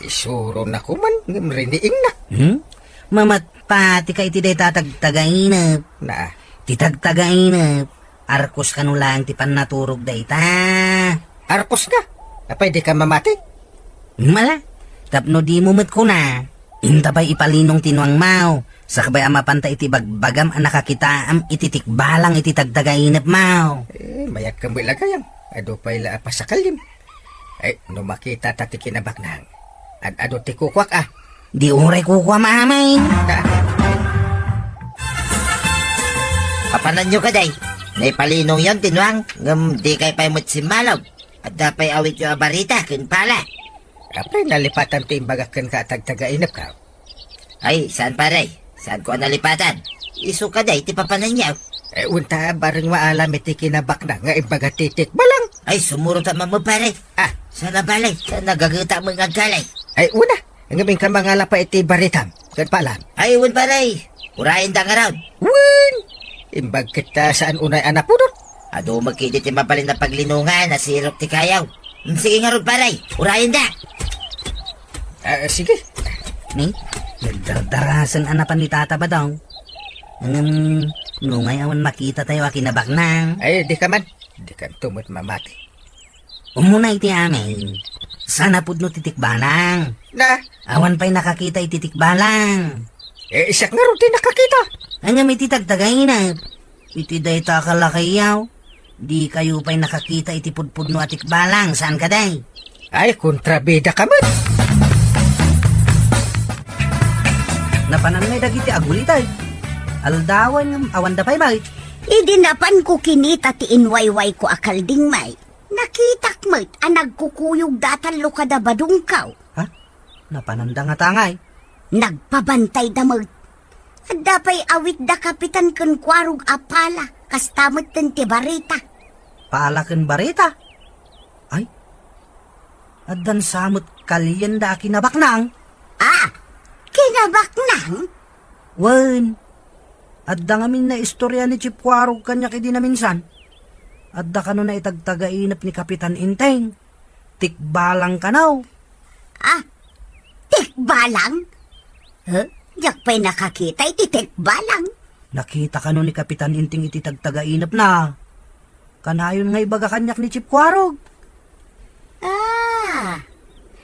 isurona koma ngem riniingnak. Hmm? Mamatpatika iti dayta tagtagainep. Na. Ti tagtagainep, arkos kano laeng ti pannaturog dayta. Arkos nga? Apay, dika mamati? Mala, tapno dimo met kuna, inta pay ipalinong ti nuang maw, sakbay a mapanta iti bagbagam a nakakitaam iti tikbalang iti tagtagainep maw. Eh, mayat ka met la gayam. Adu pay la a pasakalim. Ay, no makitata ti kinabaknang, ad-adu ti kukuak, a. Di uray kukuam, amay. Ah. Papananyo kadi? Naipalinongyon ti nuang, ngem dikay pay met simmalog. Adda pay awityo a barita ken pala. Apay, nalipatan ti imbagak kenka a tagtagainepka? Ay, saan, pare. Saanko a nalipatan. Isu kadi ti papananyo. Eh, unta, bareng maalam iti kinabaknang nga imbaga ti tikbalang. Ay, sumurot a mammo, pare. Ah. Saan a bale, saan a gageta met nga agkali. Ay, una, ngem inka mangala pay iti baritam ken paalam. Ay, wen, pare. Urayen da ngarud. Wen! Imbag ket ta saan unay a napudot. Adu met ketdi ti mabalin a paglinongan a sirok ti kayaw. Mm, sige ngarud, pare. Urayen da. Ah, sige. Ni, nagdardarasen a napan ni Tata Badong. Ngem, nungay awan makitatayo a kinabaknang. Ay, dika man. Dikanto met mamati. Umuna iti amin, saan a pudno ti tikbalang. Na? Awan pay nakakita iti tikbalang. Eh, siak ngarud ti nakakita. Ngem iti tagtagainep, iti dayta a kalakayaw, dikayo pay nakakita iti pudpudno a tikbalang, saan kadi? Ay, kontrabida ka met. Napanan ngay dagiti aguli, tay. Aldawan, awanda pay met. Idi napanko kinita ti inwaywayko a kalding, may. Nakitak met a nagkukuyog da tallo kada badongko. Ha? Napananda ngata ngay? Nagpabantayda met. Adda pay awitda kapitan ken kuarog a pala, kasta metten ti barita. Pala ken barita? Ay, addan sa met kalienda a kinabaknang? Ah, kinabaknang? Wen, adda ngamin naistorya ni Chief Kuarog kaniak idi naminsan. Adda kano naitagtagainep ni Kapitan Inteng. Tikbalang kano. Ah, tikbalang? Huh? Diak pay nakakita iti tikbalang. Nakita kano ni Kapitan Inteng iti tagtagainepna. Kanayon nga ibaga kaniak ni Chief Kuarog. Ah,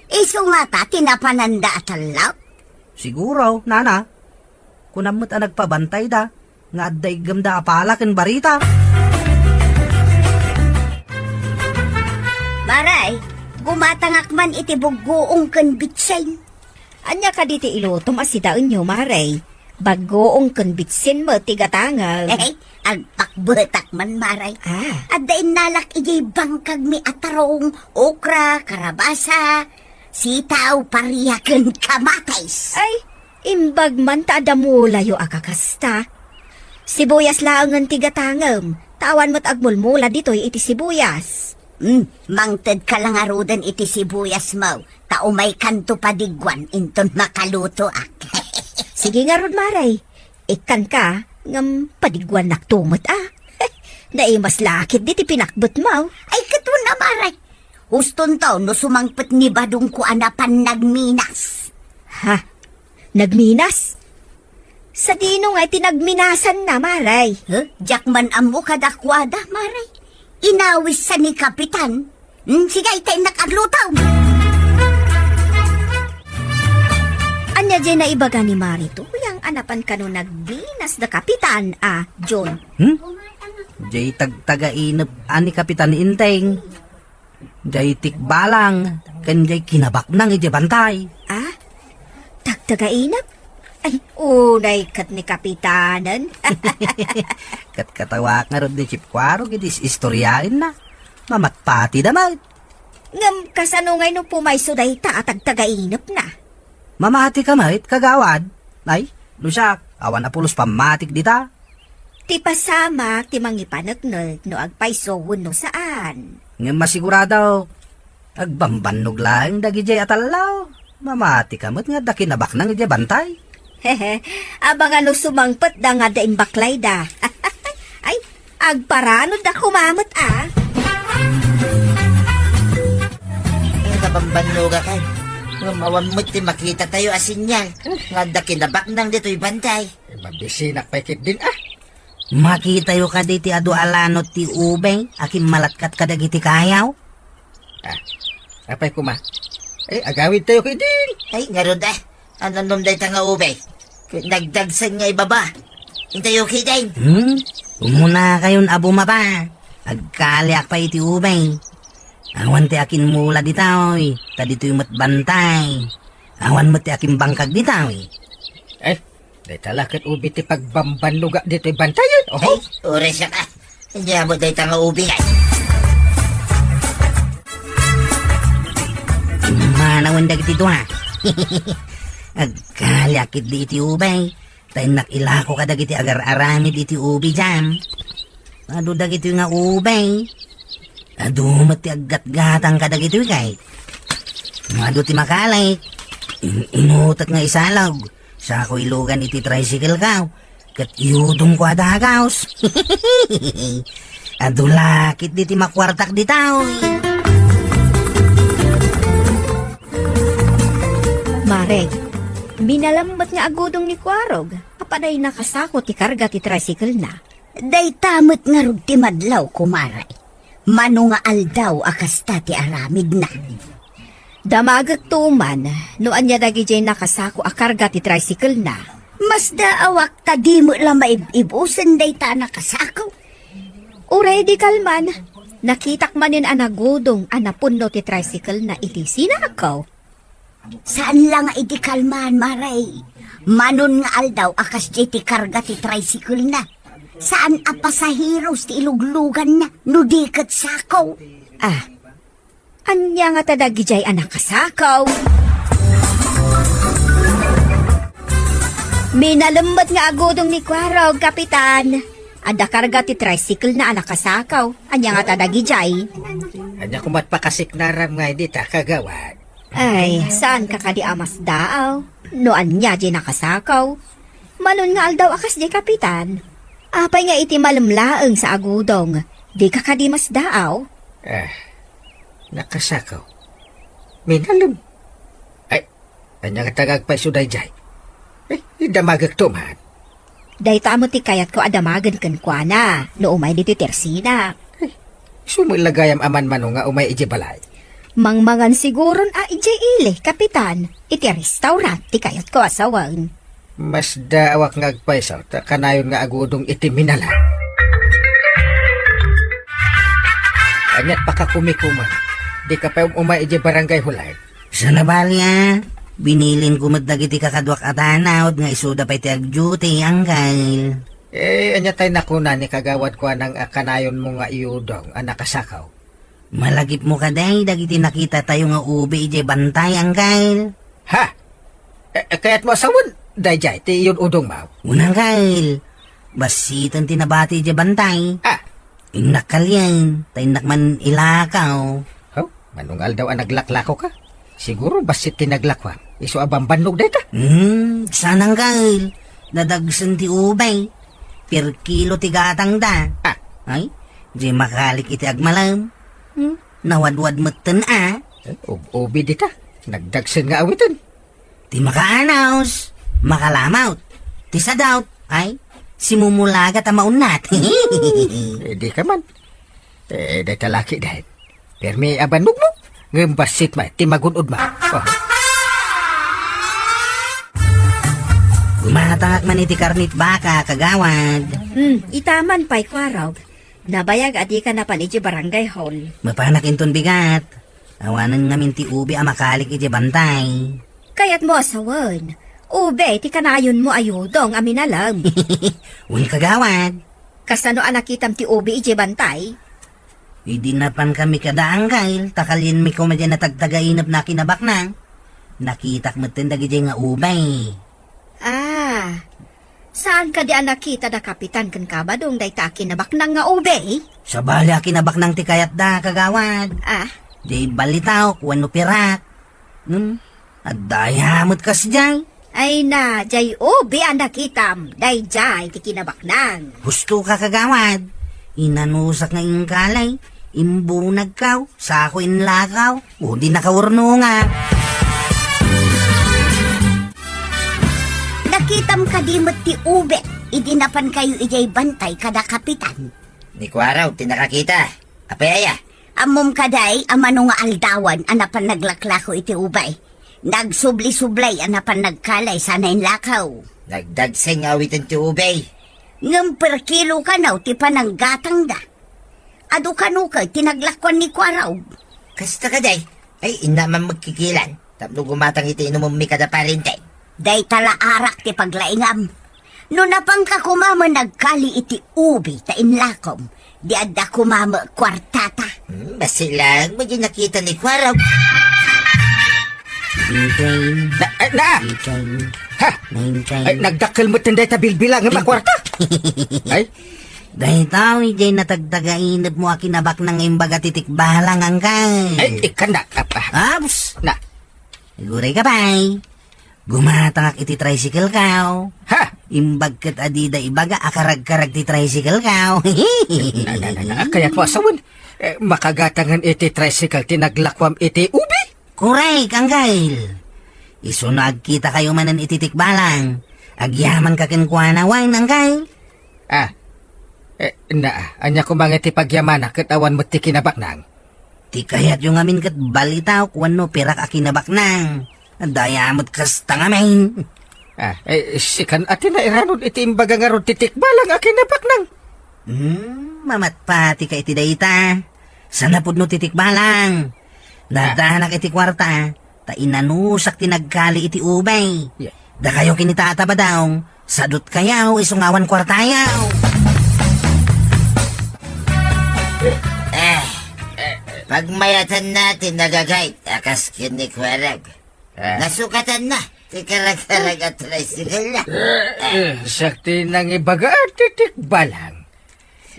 isu ngata ti napananda a tallo? Siguro, nana. Kunam met a nagpabantayda, nga adda iggemda a pala ken barita. Maray, gumatangak man iti buggoong ken bitsin. Ania kadi ti ilutom a sidaenyo, Maray? Baggoong ken bitsin met ti gatangem. Hey, agpakbetak man, Maray. Ah. Adda innalak idiay bangkagmi a tarong, okra, karabasa, sitaw, paria, ken kamatis. Ay, imbag man ta adda mulayo a kakasta. Sibuyas laengen ti gatangem, ta awan met agmulmula ditoy iti sibuyas. Hmm, mangtedka la ngaruden iti sibuyasmo, ta umaykanto padigguan inton makalutoak. Sige ngarud, Maray. Ikkanka, ngem padigguannakto met, a. Naimas la ketdi ti pinakbetmo. Ay, ket wen a, Maray. Hustonto no sumangpet ni badongko a napan nagminas. Ha? Nagminas? Sadino nga iti nagminasanna, Maray? Huh? Diak man ammo kadakuada, Maray. Inawissa ni Kapitan. Hmm, sige, ta innak agluto. Ania diay naibaga ni Maray Tuyang a napan kano nagminas da Kapitan a John? Hmm? Diay tagtagainep a ni Kapitan Inteng. Diay tikbalang, ken diay kinabaknang idiay bantay. Ah? Tagtagainep? Ay, unay ket ni Kapitanen. Ket katawak ngarud ni Chief Kuarog idi is-istoriaenna. Mamatpatida met. Ngem kasano ngay no pumayso dayta a tagtagainepna? Mamati ka met, kagawad. Ay, no siak, awan a pulos pammatik dita. Ti pasamak ti mangipaneknek no agpayso wenno saan. Ngem masigurado, agbambannog laeng dagidiay a tallo. Mamati ka met nga adda kinabaknang idiay bantay. Hehe, abangan no sumangpetda nga adda imbaklayda. Ay, agparanodda koma met a. Ay, nabambannogak ay. Ngem awan met ti makitatayo a sinyal nga adda kinabaknang ditoy bantay. Mabisinak pay ketdin a. Makitayo kadi ti adu a lanot ti ubing a kimmalatkat kadagiti kayaw? Ah, apay koma? Eh, agawidtayo ketdin. Ay, ngarud a. Anonnom dayta nga ubing? Nagdagsen nga ibaba. Intayo ketdin. Hmm? Umunakayon a bumaba. Agkaliak pay iti ubing. Awan ti akinmula ditoy, ta ditoy met bantay. Awan met ti akimbangkag ditoy. Eh, dayta la ket ubing ti pagbambannogak ditoy bantay. Oho. Ay, uray siak a. Ania met dayta nga ubing ay? Manawen dagiti dua. Agkaliak ketdi iti ubing. Ta innak ilako kadagiti agar-aramid iti ubi diam. Adu dagitoy nga ubing. Adu met ti aggatgatang kadagitoy kay. No adu ti makalik, in-inutek nga isalog. Sako ilugan iti tricycle ko. Ket iyudongko a dagus. Adu la ketdi ti makuartak ditoy. Mare, minalem met nga agudong ni Kuarog a panay nakasako ti karga ti tricycle-na. Dayta met ngarud ti madlaw, kumare. Mano nga aldaw a kasta ti aramidna. Damagekto man no ania dagidiay nakasako a karga ti tricycle-na. Masdaawak ta di met la maib-ibusen dayta a nakasako. Uray di kalman, nakitak manen a nagudong a napunno ti tricycle-na iti sinako. Saan la nga idi kalman, Mare. Manon nga aldaw a kasdiay ti karga ti tricycle-na. Saan a pasaheros ti ilugluganna, no di ket sako. Ah, ania ngata dagidiay a nakasako? Minalem met nga agudong ni Kuarog, Kapitan. Adda karga ti tricycle-na a nakasako. Ania ngata dagidiay? Ania komat pakasiknaram nga idi ta, Kagawad? Ay, saanka kadi a masdaaw? No ania diay nakasako? Manon nga aldaw a kasdi, Kapitan. Apay nga iti malem laeng sa agudong, dika kadi masdaaw? Eh, nakasakaw. Minalem. Ay, ania nga tagaagpayso daydiay? Eh, idamagekto man. Dayta met ti kayatko a damagen kenkuana no umay ditoy Tersina. Ay, isu met la gayam a manmano nga umay idiay balay. Mangmangan siguron a idiay ili, Kapitan. Iti restaurant ti kayatko a sawen. Masdaawak nga agpayso ta kanayon nga agudong iti Minalan. Aniat pakakumikuman? Dika pay um-umay idiay Barangay Hall Art? Saan a bali a, binilinko met dagiti kakaduak a tanod nga isuda pay ti agduty, Angkel. Eh, ania tay nakuna ni Kagawad Kuanang a kanayonmo nga iyudong a nakasakaw? Malagipmo kadi dagiti nakitatayo nga ubi idiay bantay, Angkel? Ha? Eh, eh, kayatmo a sawen daydiay ti iyud-udongmo? Wen, Angkel. Bassiten ti nabati idiay bantay. Ah. Innak kalien, ta innak man ilakaw. Haw, mano nga aldaw a naglaklakoka? Siguro bassit ti naglakuam. Isu a bambannog dayta. Hmm, saan, Angkel. Nadagsen ti ubi. Per kilo ti gatangda. Ah. Ay, di makalik iti agmalem. Hmm? Nawadwad metten a. Eh, ub-, ubi dita. Nagdagsen nga awiten. Ti makaanaws, makalamawt. Ti sadawt, ay, simumulagat a maunnat. Eh, dika man. Eh, dayta laki dayta. Permi a bannogmo, ngem bassit met ti magun-odmo. Oh. Gumatangak man iti karnit baka, kagawad. Hmm, ita man pay, Kuarog. Nabayag a dika napan idiay barangay hall. Mapanak inton bigat. Awanen ngamin ti ubi a makalik idiay bantay. Kayatmo a sawen, ubi ti kanayonmo a iyudong a minalem. Wen, kagawad. Kasano a nakitam ti ubi idiay bantay? Idi napankami kada, Angkel, ta kalienmi koma diay natagtagainep a kinabaknang. Nakitak metten dagidiay nga ubi. Ah, saan kadi a nakita da Kapitan ken Kabadong dayta a kinabaknang nga ubi? Sabali a kinabaknang ti kayatda, kagawad. Ah? Diay balitawk wenno pirak. Hmm? Adda aya met kasdiay? Ay na, diay ubi a nakitam, daydiay ti kinabaknang. Husto ka, kagawad. Inanusak nga ingkali, imbunagko, sako inlakaw, o di nakaurnonga. Nakitam kadi met ti ubi, idi napankayo idiay bantay kada Kapitan? Ni Kuarog ti nakakita. Apay aya? Ammom kadi a mano nga aldawan a napan naglaklako iti ubi? Nagsubli-sublay a napan nagkali sana inlakaw. Nagdagsen nga awiten ti ubi. Ngem per kilo kano ti pananggatangda. Adu kano ket ti naglakuan ni Kuarog? Kasta kadi? Ay, inna man met kikilan. Tapno gumatang iti inumemmi kada pariente. Dayta la arak ti paglaingam. No napanka koma met nagkali iti ubi ta inlakom, di adda koma met kuartata. Hmm, basilan mo di nakita ni Kuarog. Maintain. Na, ay, na! Maintain. Ha? Maintain. Ay, nagdakkel met dayta bilbilang nga kuarta. Ay? Dayta, diay natagtagainepmo a kinabaknang nga imbaga ti tikbalang, Angkel. Ay, ikkannak, apa? Aps! Na. Aguray ka pay. Gumatangak iti tricycle ko. Ha? Imbag ket a dida ibaga a karagkarag ti tricycle ko. Na, na, na, na, kayatmo a sawen, eh, makagatangen iti tricycle ti naglakuam iti ubi? Korek, Angkel. Isu no agkitakayo manen iti tikbalang, agyamanka kenkuana wen, Angkel. Ah, eh, na, ania koma nga ti pagyamanak ket awan met ti kinabaknang? Ti kayatyo ngamin ket balitawk wenno pirak a kinabaknang. Adda aya met kasta ngamin. Ah, eh, sikan a ti nairanod iti imbaga ngarud ti tikbalang a kinabaknang. Hmm, mamatpatika iti dayta. Saan a pudno ti tikbalang? Ah. Nadanak iti kuarta, ta inanusak ti nagkali iti ubi. Yeah. Dakayo ken ni Tata Badong, sadutkayo isu nga awan kuartayo. Eh, pagmayatanna ti nagagayt a kas ken ni Kuarog. Ah. Nasukatanna ti karagkarag a tricycle na. Eh, eh, siak ti nangibaga ti tikbalang.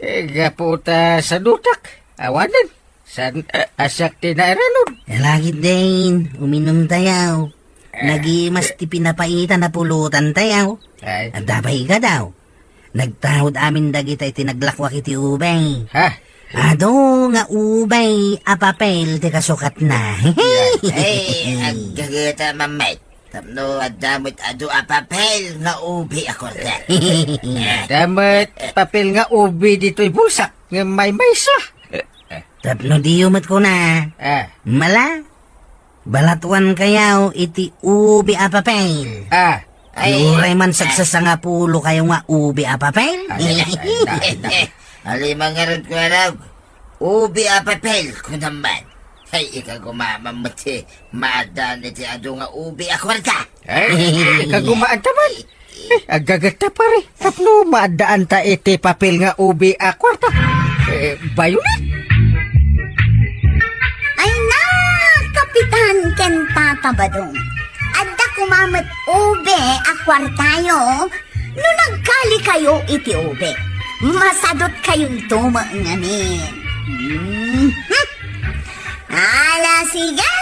Eh, gapu ta sadutak, awanen. Saan, eh, a siak ti nairanod? Alagidin, uminumtayo. Nagimas ti pinapaitan a pulutantayo. Ay. Adda pay kadaw. Nagtaud amin dagita iti naglakuak iti ube. Ha? Adu nga ube a papel ti kasukatna. Ay, aggageta, Mammet. Tapno adda met adu a papel nga ube a kuarta. Adda met papel nga ube ditoy bulsak, ngem maymaysa. Tapno diyo met kuna. Ah. Mala, balatuankayo iti ube a papel. Ah. Ay, uray man sagsasangapulokayo nga ube a papel. Ay, ay, ay, ay, ay. Aliman ngarud, Kuya Rog. Ube a papel, kunam man. Ay, ikagumaman met ti maaddaan iti adu nga ube a kuarta. Ay, ikagumaanta man. Eh, aggagetta, pare. Tapno maaddaanta iti papel nga ube a kuarta. Eh, bayulit. Ay na, Kapitan ken Tata Badong. Adda koma met ube a kuartayo no nagkalikayo iti ube. Masadutkayo ito met ngamin. Mhm. Ala, sige!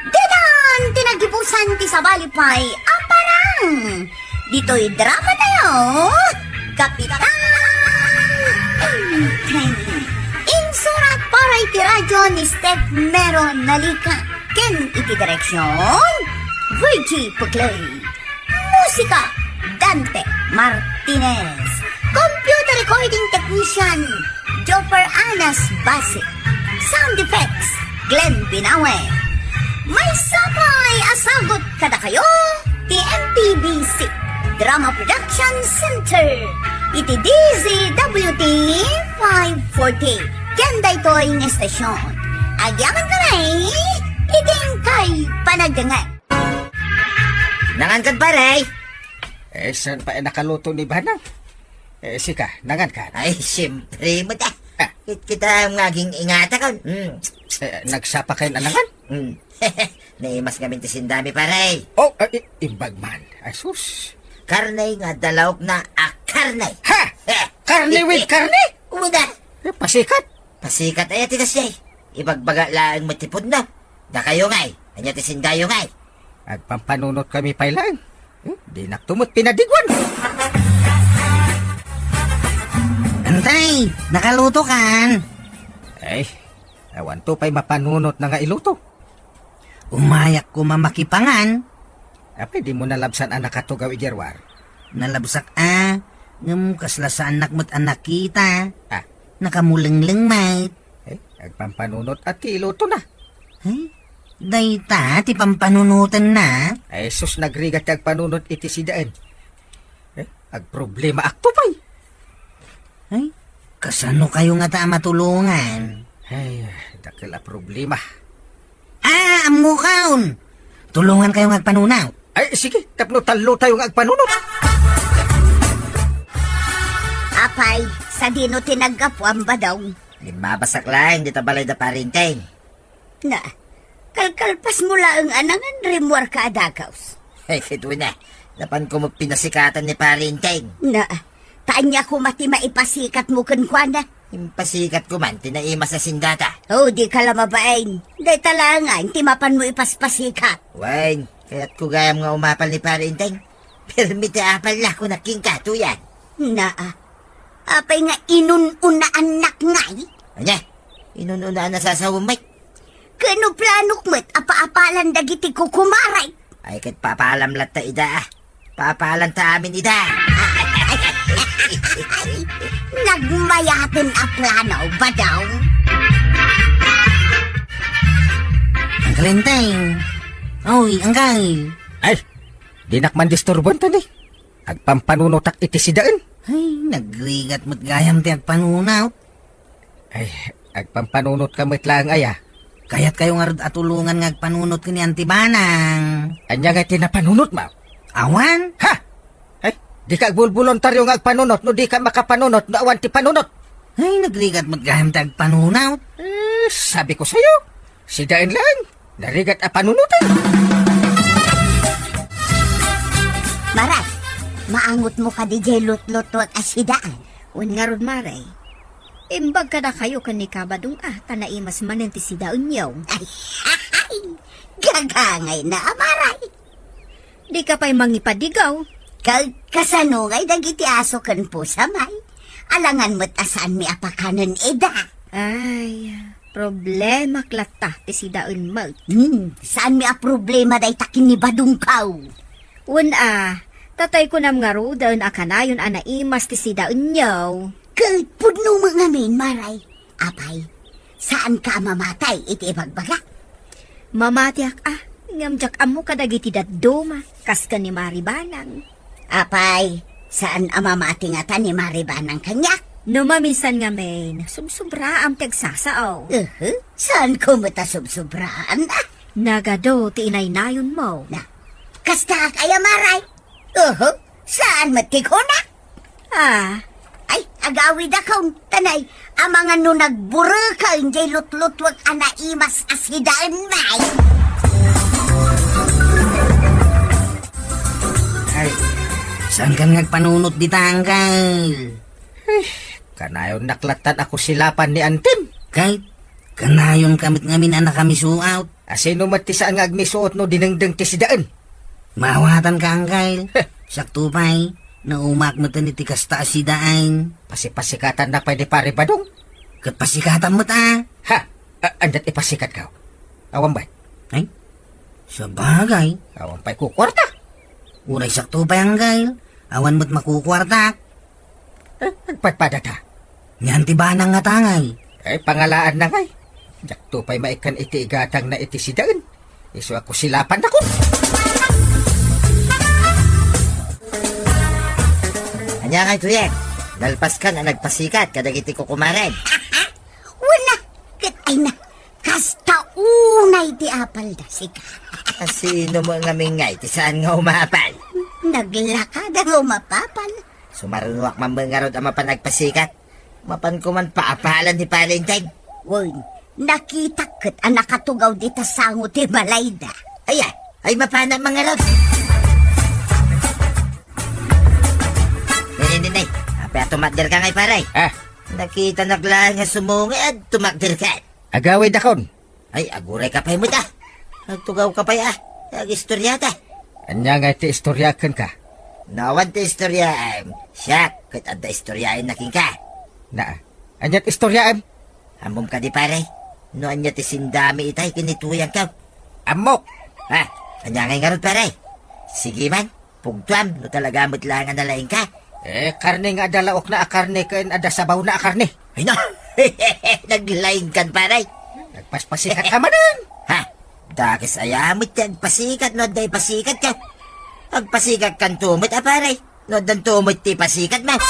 Ditan ti nagibusan ti sabali pay a parang! Ditoy drama tayo, Kapitan Enteng. Insurat para iti radyo ni Steph Mero Nalica ken iti direksyon, Virgie Puclay. Musika, Dante Martinez. Computer recording technician, Jopper Anas Basic. Sound effects, Glenn Binawe. Maysa pay a sagut kadakayo ti M P B C Drama Production Center iti D Z W T five forty. Ken daytoy nga estasyon, agyamankami iti inkay panagdengngeg. Nangan kad, pare? Eh, saan pay nakaluto ni Banang? Eh, sika, nangan kad? Ay, siyempre met, ah. Ah. Kit-, kita nga aging ingata kon. Mm. Eh, nagsapa kayo na nangan? Mm. Naimas ngamin ti sindami, pare. Oh, eh, i-, imbag man. Ay, sus. Karne nga dalaok na a karne. Ha? Eh. Karne with karne? Una. Eh, pasikat. Pasikat aya ti kasjay. Ibagbaga laeng met ti pudno. Dakayo ngay, ania ti sindayo ngay? Agpampanunot kami pay laeng. Hmm, dinak to met pinadiguan. Antay, nakaluto kan? Ay, awan to pay mapanunot na nga iluto. Umayak ko mamakipangan. Apay, di mo nalabsan a nakatugaw idiay ruar? Nalabsak a, ngem kasla saannak met a nakita. Ah. Nakamulengleng met. Eh, agpampanunot a ti iluto na. Eh, dayta ti pampanunoten na? Ay, sus, nagrigat ti agpanunot iti sidaen. Eh, agproblema akto pay. Ay, kasano kayo nga ta matulungan? Ay, dakkel a problema. Ah, ammo kaon! Tulungan kayo nga agpanunaw. Ay, sige, tapno tallo tayo nga agpanunot. Apay, sadino ti naggapuam, Badong? Limmabasak laeng dita balay da Parinteng. Na, kalkalpas mo laeng a nangan rimmuar ka a dagaws. Ay, ket una, napan ko mo pinasikatan ni Parinteng. Na, ta ania koma ti maipasikat mo kenkuana? Impasikat ko man ti naimas a sindata. Oh, di ka la mabain. Dayta laengen ti mapan mo ipaspasikat. Wen, kayat ko gayam nga umapal ni Parinteng. Permi ti apal la ko naking katuyan. Na, apay nga inun-unaannak ngay? Ania? Inun-unaan a sasawem met? Ken no planok met a paapalan dagiti kukumarek? Ay, ket paapalam latta ida, ah. Paapalan ta amin ida. Nagmayaten a plano, Badong. Uncle Enteng. Oy, Uncle. Ay, dinak man disturbuan ta ni. Agpampanunotak iti sidaen. Ay, nagrigat met gayam ti agpanunot. Ay, agpampanunotka met laeng aya. Kayatkayo ngarud a tulongan nga agpanunot ken ni Auntie Banang. Ania nga ti napanunotmo? Awan. Ha? Ay, dika agbulboluntario nga agpanunot no dika makapanunot no awan ti panunot. Ay, nagrigat met gayam ti agpanunot. Eh, sabi ko sa'yo, sidaen laeng. Narigat a panunoten. Maray, maangotmo kadi diay lutlutuek a sidaen? Wen ngarud, Maray. Imbag kadakayo ken ni Kabadong a ta naimas manen ti sidaenyo. Ay, gagangayna a Maray. Dika pay mangipadigaw. Ka-, kasano ngay dagiti aso ken pusa, May? Alangan met a saanmi a pakanen ida. Ay, problemak latta ti sidaen met. Hmm, saanmi a problema dayta ken ni Badongko. Wen a, tatay kunam ngaruden a kanayon a naimas ti sidaenyo. Ket pudno met ngamin, Maray. Apay, saanka a mamati iti ibagbaga? Mamatiak a, ngem diak ammo kadagiti dadduma, kas ken ni Mari Banang. Apay, saan a mamati ngata ni Mari Banang kaniak? No maminsan ngamin, subsubraam ti agsasao. Uhu, saanko met a subsubraan, a? Nagadu ti inaynayonmo. Na, kastaak aya, Maray? Uhu, saan met ti kuna? Ah. Ay, agawidakon, tanay, amangan no nagbureken jay lutlutuek a naimas a sidaen, May. Ay, saankan nga agpanunot dita, Angkel? Ay, kanayon naklattan ako silapan ni Antim. Kay, kanayon ka met ngamin a nakamisuot. A, sino met ti saan nga agmisuot no dinengdeng ti sidaen? Maawatanka, Angkel. Heh. Sakto pay, naumaak met iti kasta a sidaen. Pasipasikatannak pay ni Pare Badong. Ket pasikatan met a. Ha? A-, aniat ipasikatko? Awan bay? Ay, sabagay. Awan pay kukuarta. Uray sakto pay, Angkel. Awan met makukuarta. Eh, agpadpada ta. Nian ti banang nga tangay. Ay, pangalaanna ngay. Diakto pay maikkan iti igatangna iti sidaen. Isu a kusilapannakon. Ania ngay, Tuyang? Nalpaskan a nagpasikat kadagiti kukumarem. Wen a, ket ay na, kasta unay ti apalda, sika. A, sino met ngamin ngay ti saan nga umapal? Naglakada nga umapapal. Sumarunoak man met ngarud a mapan agpasikat. Mapanko man paapalan ni Pare Enteng. Wen, nakitak ket a nakatugaw dita sango ti balayda. Aya, ay mapanak man ngarud. Nay, nay, nay, nay. Apay a tumakderka ngay, pare? Ah. Nakitanak laeng nga sumungad, tumakderka. Agawidakon. Ay, agurayka pay met a. Agtugawka pay a. Agistoriata. Ania ngay ti istoriaek kenka? No awan ti istoriaem, siak ket adda istoriaenna kenka. Naa. Ania ti istoriaem? Ammom kadi, pare, no ania ti sindami itay ken ni Tuyangko? Ammok. Ha? Ania ngay ngarud, pare? Sige man. Pugtoam no talaga met laeng a nalaingka. Eh, karne nga adda laokna a karne ken adda sabawna a karne. Ay na! Naglaingkan, pare. Nagpaspasikatka manen. Ha? Dakes aya met ti agpasikat no adda ipasikatka? Agpasikatkanto met a, pare, no addanto met ti ipasikat, man.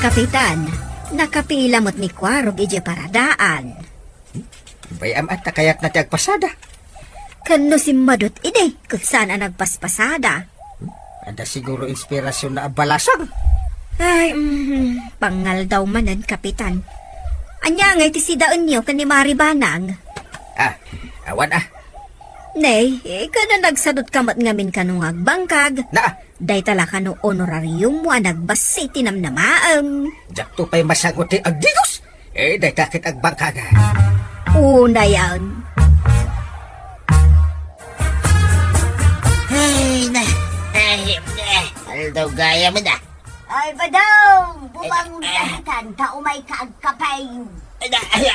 Kapitan, nakapila met ni Kuarog idiay paradaan. Bay-am a ta kayatna ti agpasada. Ken no simmadut idi, ket saan a nagpaspasada. Adda siguro inspirasionna a balasang. Ay, mhm, pangaldaw manen, Kapitan. Ania ngay ti sidaenyo ken ni Mari Banang? Ah, awan a. Nay, eh, ket no nagsadutka met ngamin kano nga agbangkag? Naa. Dayta la kano honorariummo a nagbassit ti namnamaem. Diakto pay masango ti agdigos. Eh, dayta ket agbangkagan. Unayan. Ay, na. Ay, eh, aldaw gayam na. Ay, Badong, bumangon ka ditan, ta umayka agkapay. Ay, na, ay,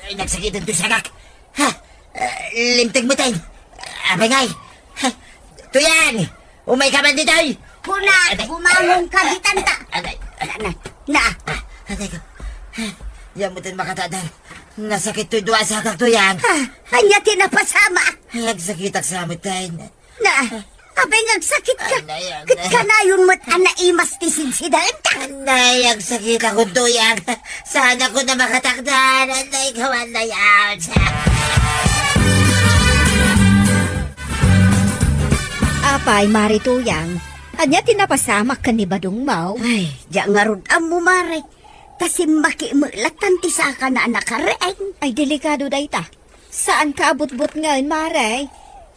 ay, nagsakiten ti sangak. Ha? Eh, limtek met ay. Apay ngay. Ha? Tuyang! Umayka man ditoy! Kuna, bumangon ka ditan ta. Agay. Na, na, na. Ah, agay ko. Ay, diak met makatadan. Nasakit toy dua a sangak, Tuyang. Ha? Ania ti napasamak? Ay, agsakitak sa met ay. Na, apay nga agsakitka? Anay, anay. Ket kanayon met a naimas ti sidsidaenta. Anay, agsakitakon, Tuyang. Saanakon a makatakder. Anay, kawan na yan. Apay, Mari Tuyang, ania ti napasamak ken ni Badongmo? Ay, diak ngarud ammo, Mari. Ta simmaki met lattan ti sakana a nakareng. Ay, delikado dayta. Saanka a butbutngen, Mari.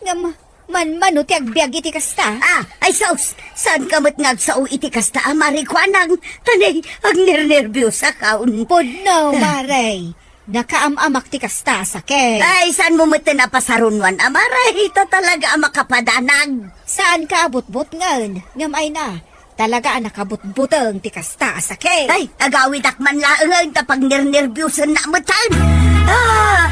Ngem, manmano ti agbiag iti kasta? Ah, ay sus! Saanka met nga agsao iti kasta a Mari Kuanang? Ta nay, agnernerbiosakon. Pudno, Mari. Nakaam-amak ti kasta a sakit. Ay, saan mo metten a pasarunwan, Amare? Ita talaga a makapadanag. Saan ka a butbutngen? Ngem ay na, talaga a nakabutbuteng ti kasta a sakit. Ay, agawidak man laengen ta pagnernerbiusennak metten. Ah!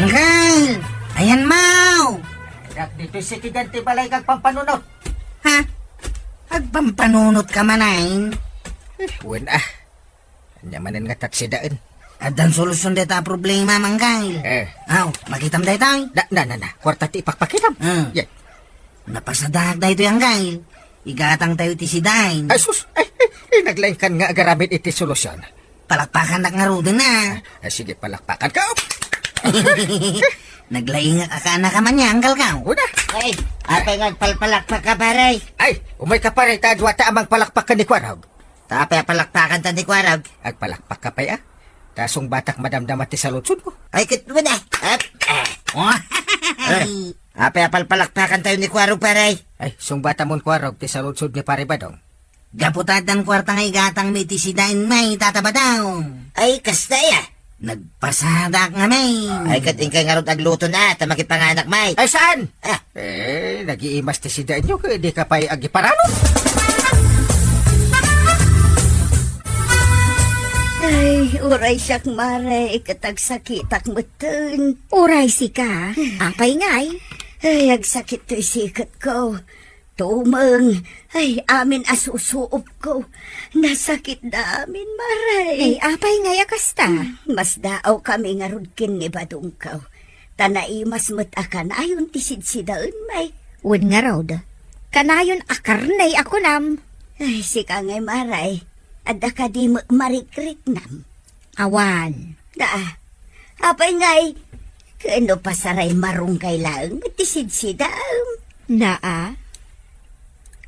Angkel! Ayan, Maw! Dak ditoy sitigan ti balay kag pampanunot. Ha? Agpampanunot ka manen? Eh, wen, ah. Ania manen nga tatsidaen? Addan solusyon dayta a problema, Manggay. Eh. Aw, makitam dayta, eh. Na, na, na, na. Kuarta ti ipakpakitam. Hmm. Yan. Napasadak daytoy, Anggay. Igatang tayo ti sidaen. Ay, sus! Ay, ay, ay, naglaingkan nga agaramid iti solusyon. Palakpakannak ngaruden, ah. Ay, sige, palakpakan ka. Naglaingak a kaanaka man ya, anggal ka. Una. Ay, apay nga agpalpalakpak ka, pare? Ay, umay ka, pare, ta adua ta amang palakpak ken ni Kuarog. Ta apay a palakpakan ta ni Kuarog? Agpalakpak ka pay, ah. Ta sungbatak madamdama ti saludsod mo. Ay, ket una. Ap-, ah. Ay, apay a palpalakpakan tayo ni Kuarog, pare? Ay, sungbatamon Kuarog ti saludsod ni Pare Badong. Gapu ta addan kuarta nga igatangmi iti sidaen, may, Tata Badong. Ay, kasta ya. Nagpasadak nga, may. Ay, ket inkay ngarud agluto na, ta makipanganak, may. Ay, saan? Ah. Eh, nagiimas ti sidaenyo, ket di ka pay agiparano. Ay, uray siak, Mare, ket agsakitak metten. Uray sika, apay ngay? Ay, agsakit toy siketko. Tumeng, ay, amin a susuopko. Nasakitda amin, Mare. Ay, apay ngay a kasta? Hmm, masdaawkami ngarud ken ni Badongko. Ta naimas met a kanayon ti sidsidaen, may. Wen ngarud, kanayon a karne a kunam. Ay, sika ngay, Mare. Adda kadi met marikriknam? Awan. Naa, apay ngay, ken no pasaray marunggay laeng met ti sidsidaem? Naa.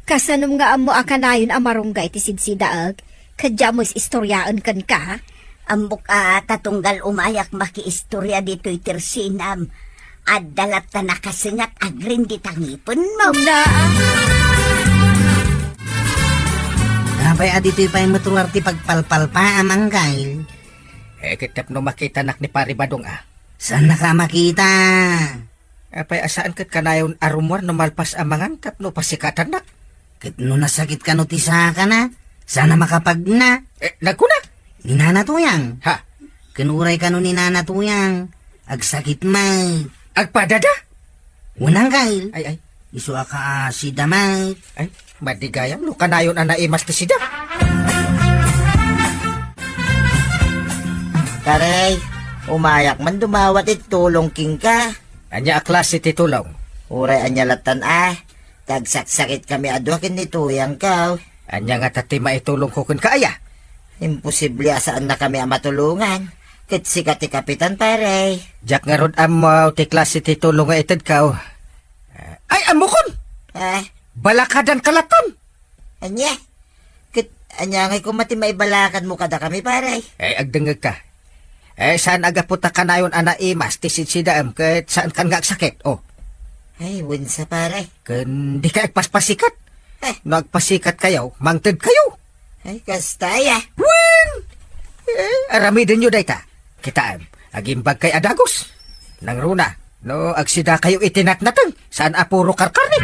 Kasanom nga ammo a kanayon a marunggay ti sidsidaek, ket diak met istoriaen kenka? Ammok a ta tunggal umayak makiistoria ditoy tersinam. Adda latta nakasengat agrin dita ngipenmo. Na. Apay a ditoy pay met ruar ti pagpalpalpaam, Angkel? Eh, ket tapno makitanak ni Pari Badong, a. Saannaka a makita? Apay a saan ket kanayon a rummuar no malpas a mangan tapno pasikatannak? Ket no nasakit kano ti sakana, saan a makapagna? Eh, nagkuna? Ni Nana Tuyang. Ha? Ken uray kano ni Nana Tuyang, agsakit met. Agpadada? Wen, Angkel. Ay, ay. Isu a kaasida met. Ay, madigayam no kanayon a naimas ti sida. Pare, umayak man dumawat iti tulong kenka. Ania a klase ti tulong? Uray ania lattan a, ta agsaksakitkami a dua ken ni Tuyangko. Ania ngata ti maitulongko kenka, aya? Imposible a saannakami a matulongan. Ket sika ti kapitan, pare. Diak ngarud ammo ti klase ti tulong nga itedko. Ay, ammokon! Ah? Balakadanka lattan! Ania? Ket ania ngay koma ti maibalakadmo kadakami, pare? Eh, agdengngegka. Eh, saan a gapu ta kanayon a naimas ti sidsidaem ket saankan nga agsakit, oh. Ay, wen sa, pare. Ken dika agpaspasikat. Eh. No agpasikatkayo, mangtedkayo. Ay, kasta aya. Wen! Eh, aramidenyo dayta. Kitaem, agimbagkay a dagus. Nangruna, no agsidakayo iti natnateng, saan a puro karkarne.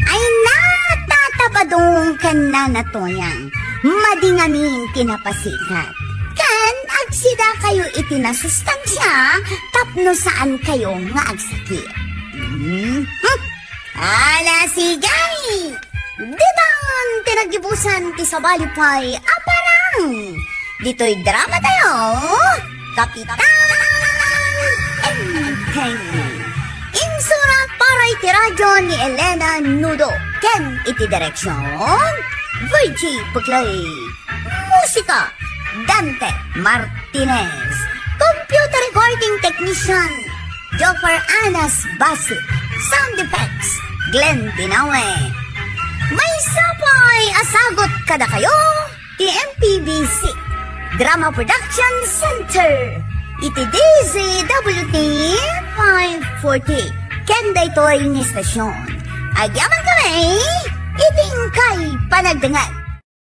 Ay, na, Tata Badong ken Nana Tuyang, madi ngamin ti napasikat. Ken agsidakayo iti nasustansia tapno saankayo nga agsakit. Hmm? Hmm? Ala, sige! Ditan ti naggibusan ti sabali pay a parang ditoy drama tayo, Kapitan Enteng. Insurat para iti radyo ni Elena Nudo ken iti direksyon, Virgie Puclay. Musika, Dante Martinez. Computer recording technician, Joffer Anas Basit. Sound effects, Glenn Binawe. Maysa pay a sagut kadakayo ti M P B C Drama Production Center iti D Z W T five forty. Ken daytoy nga istasyon, agyamankami, Iti inkay panagdengngeg,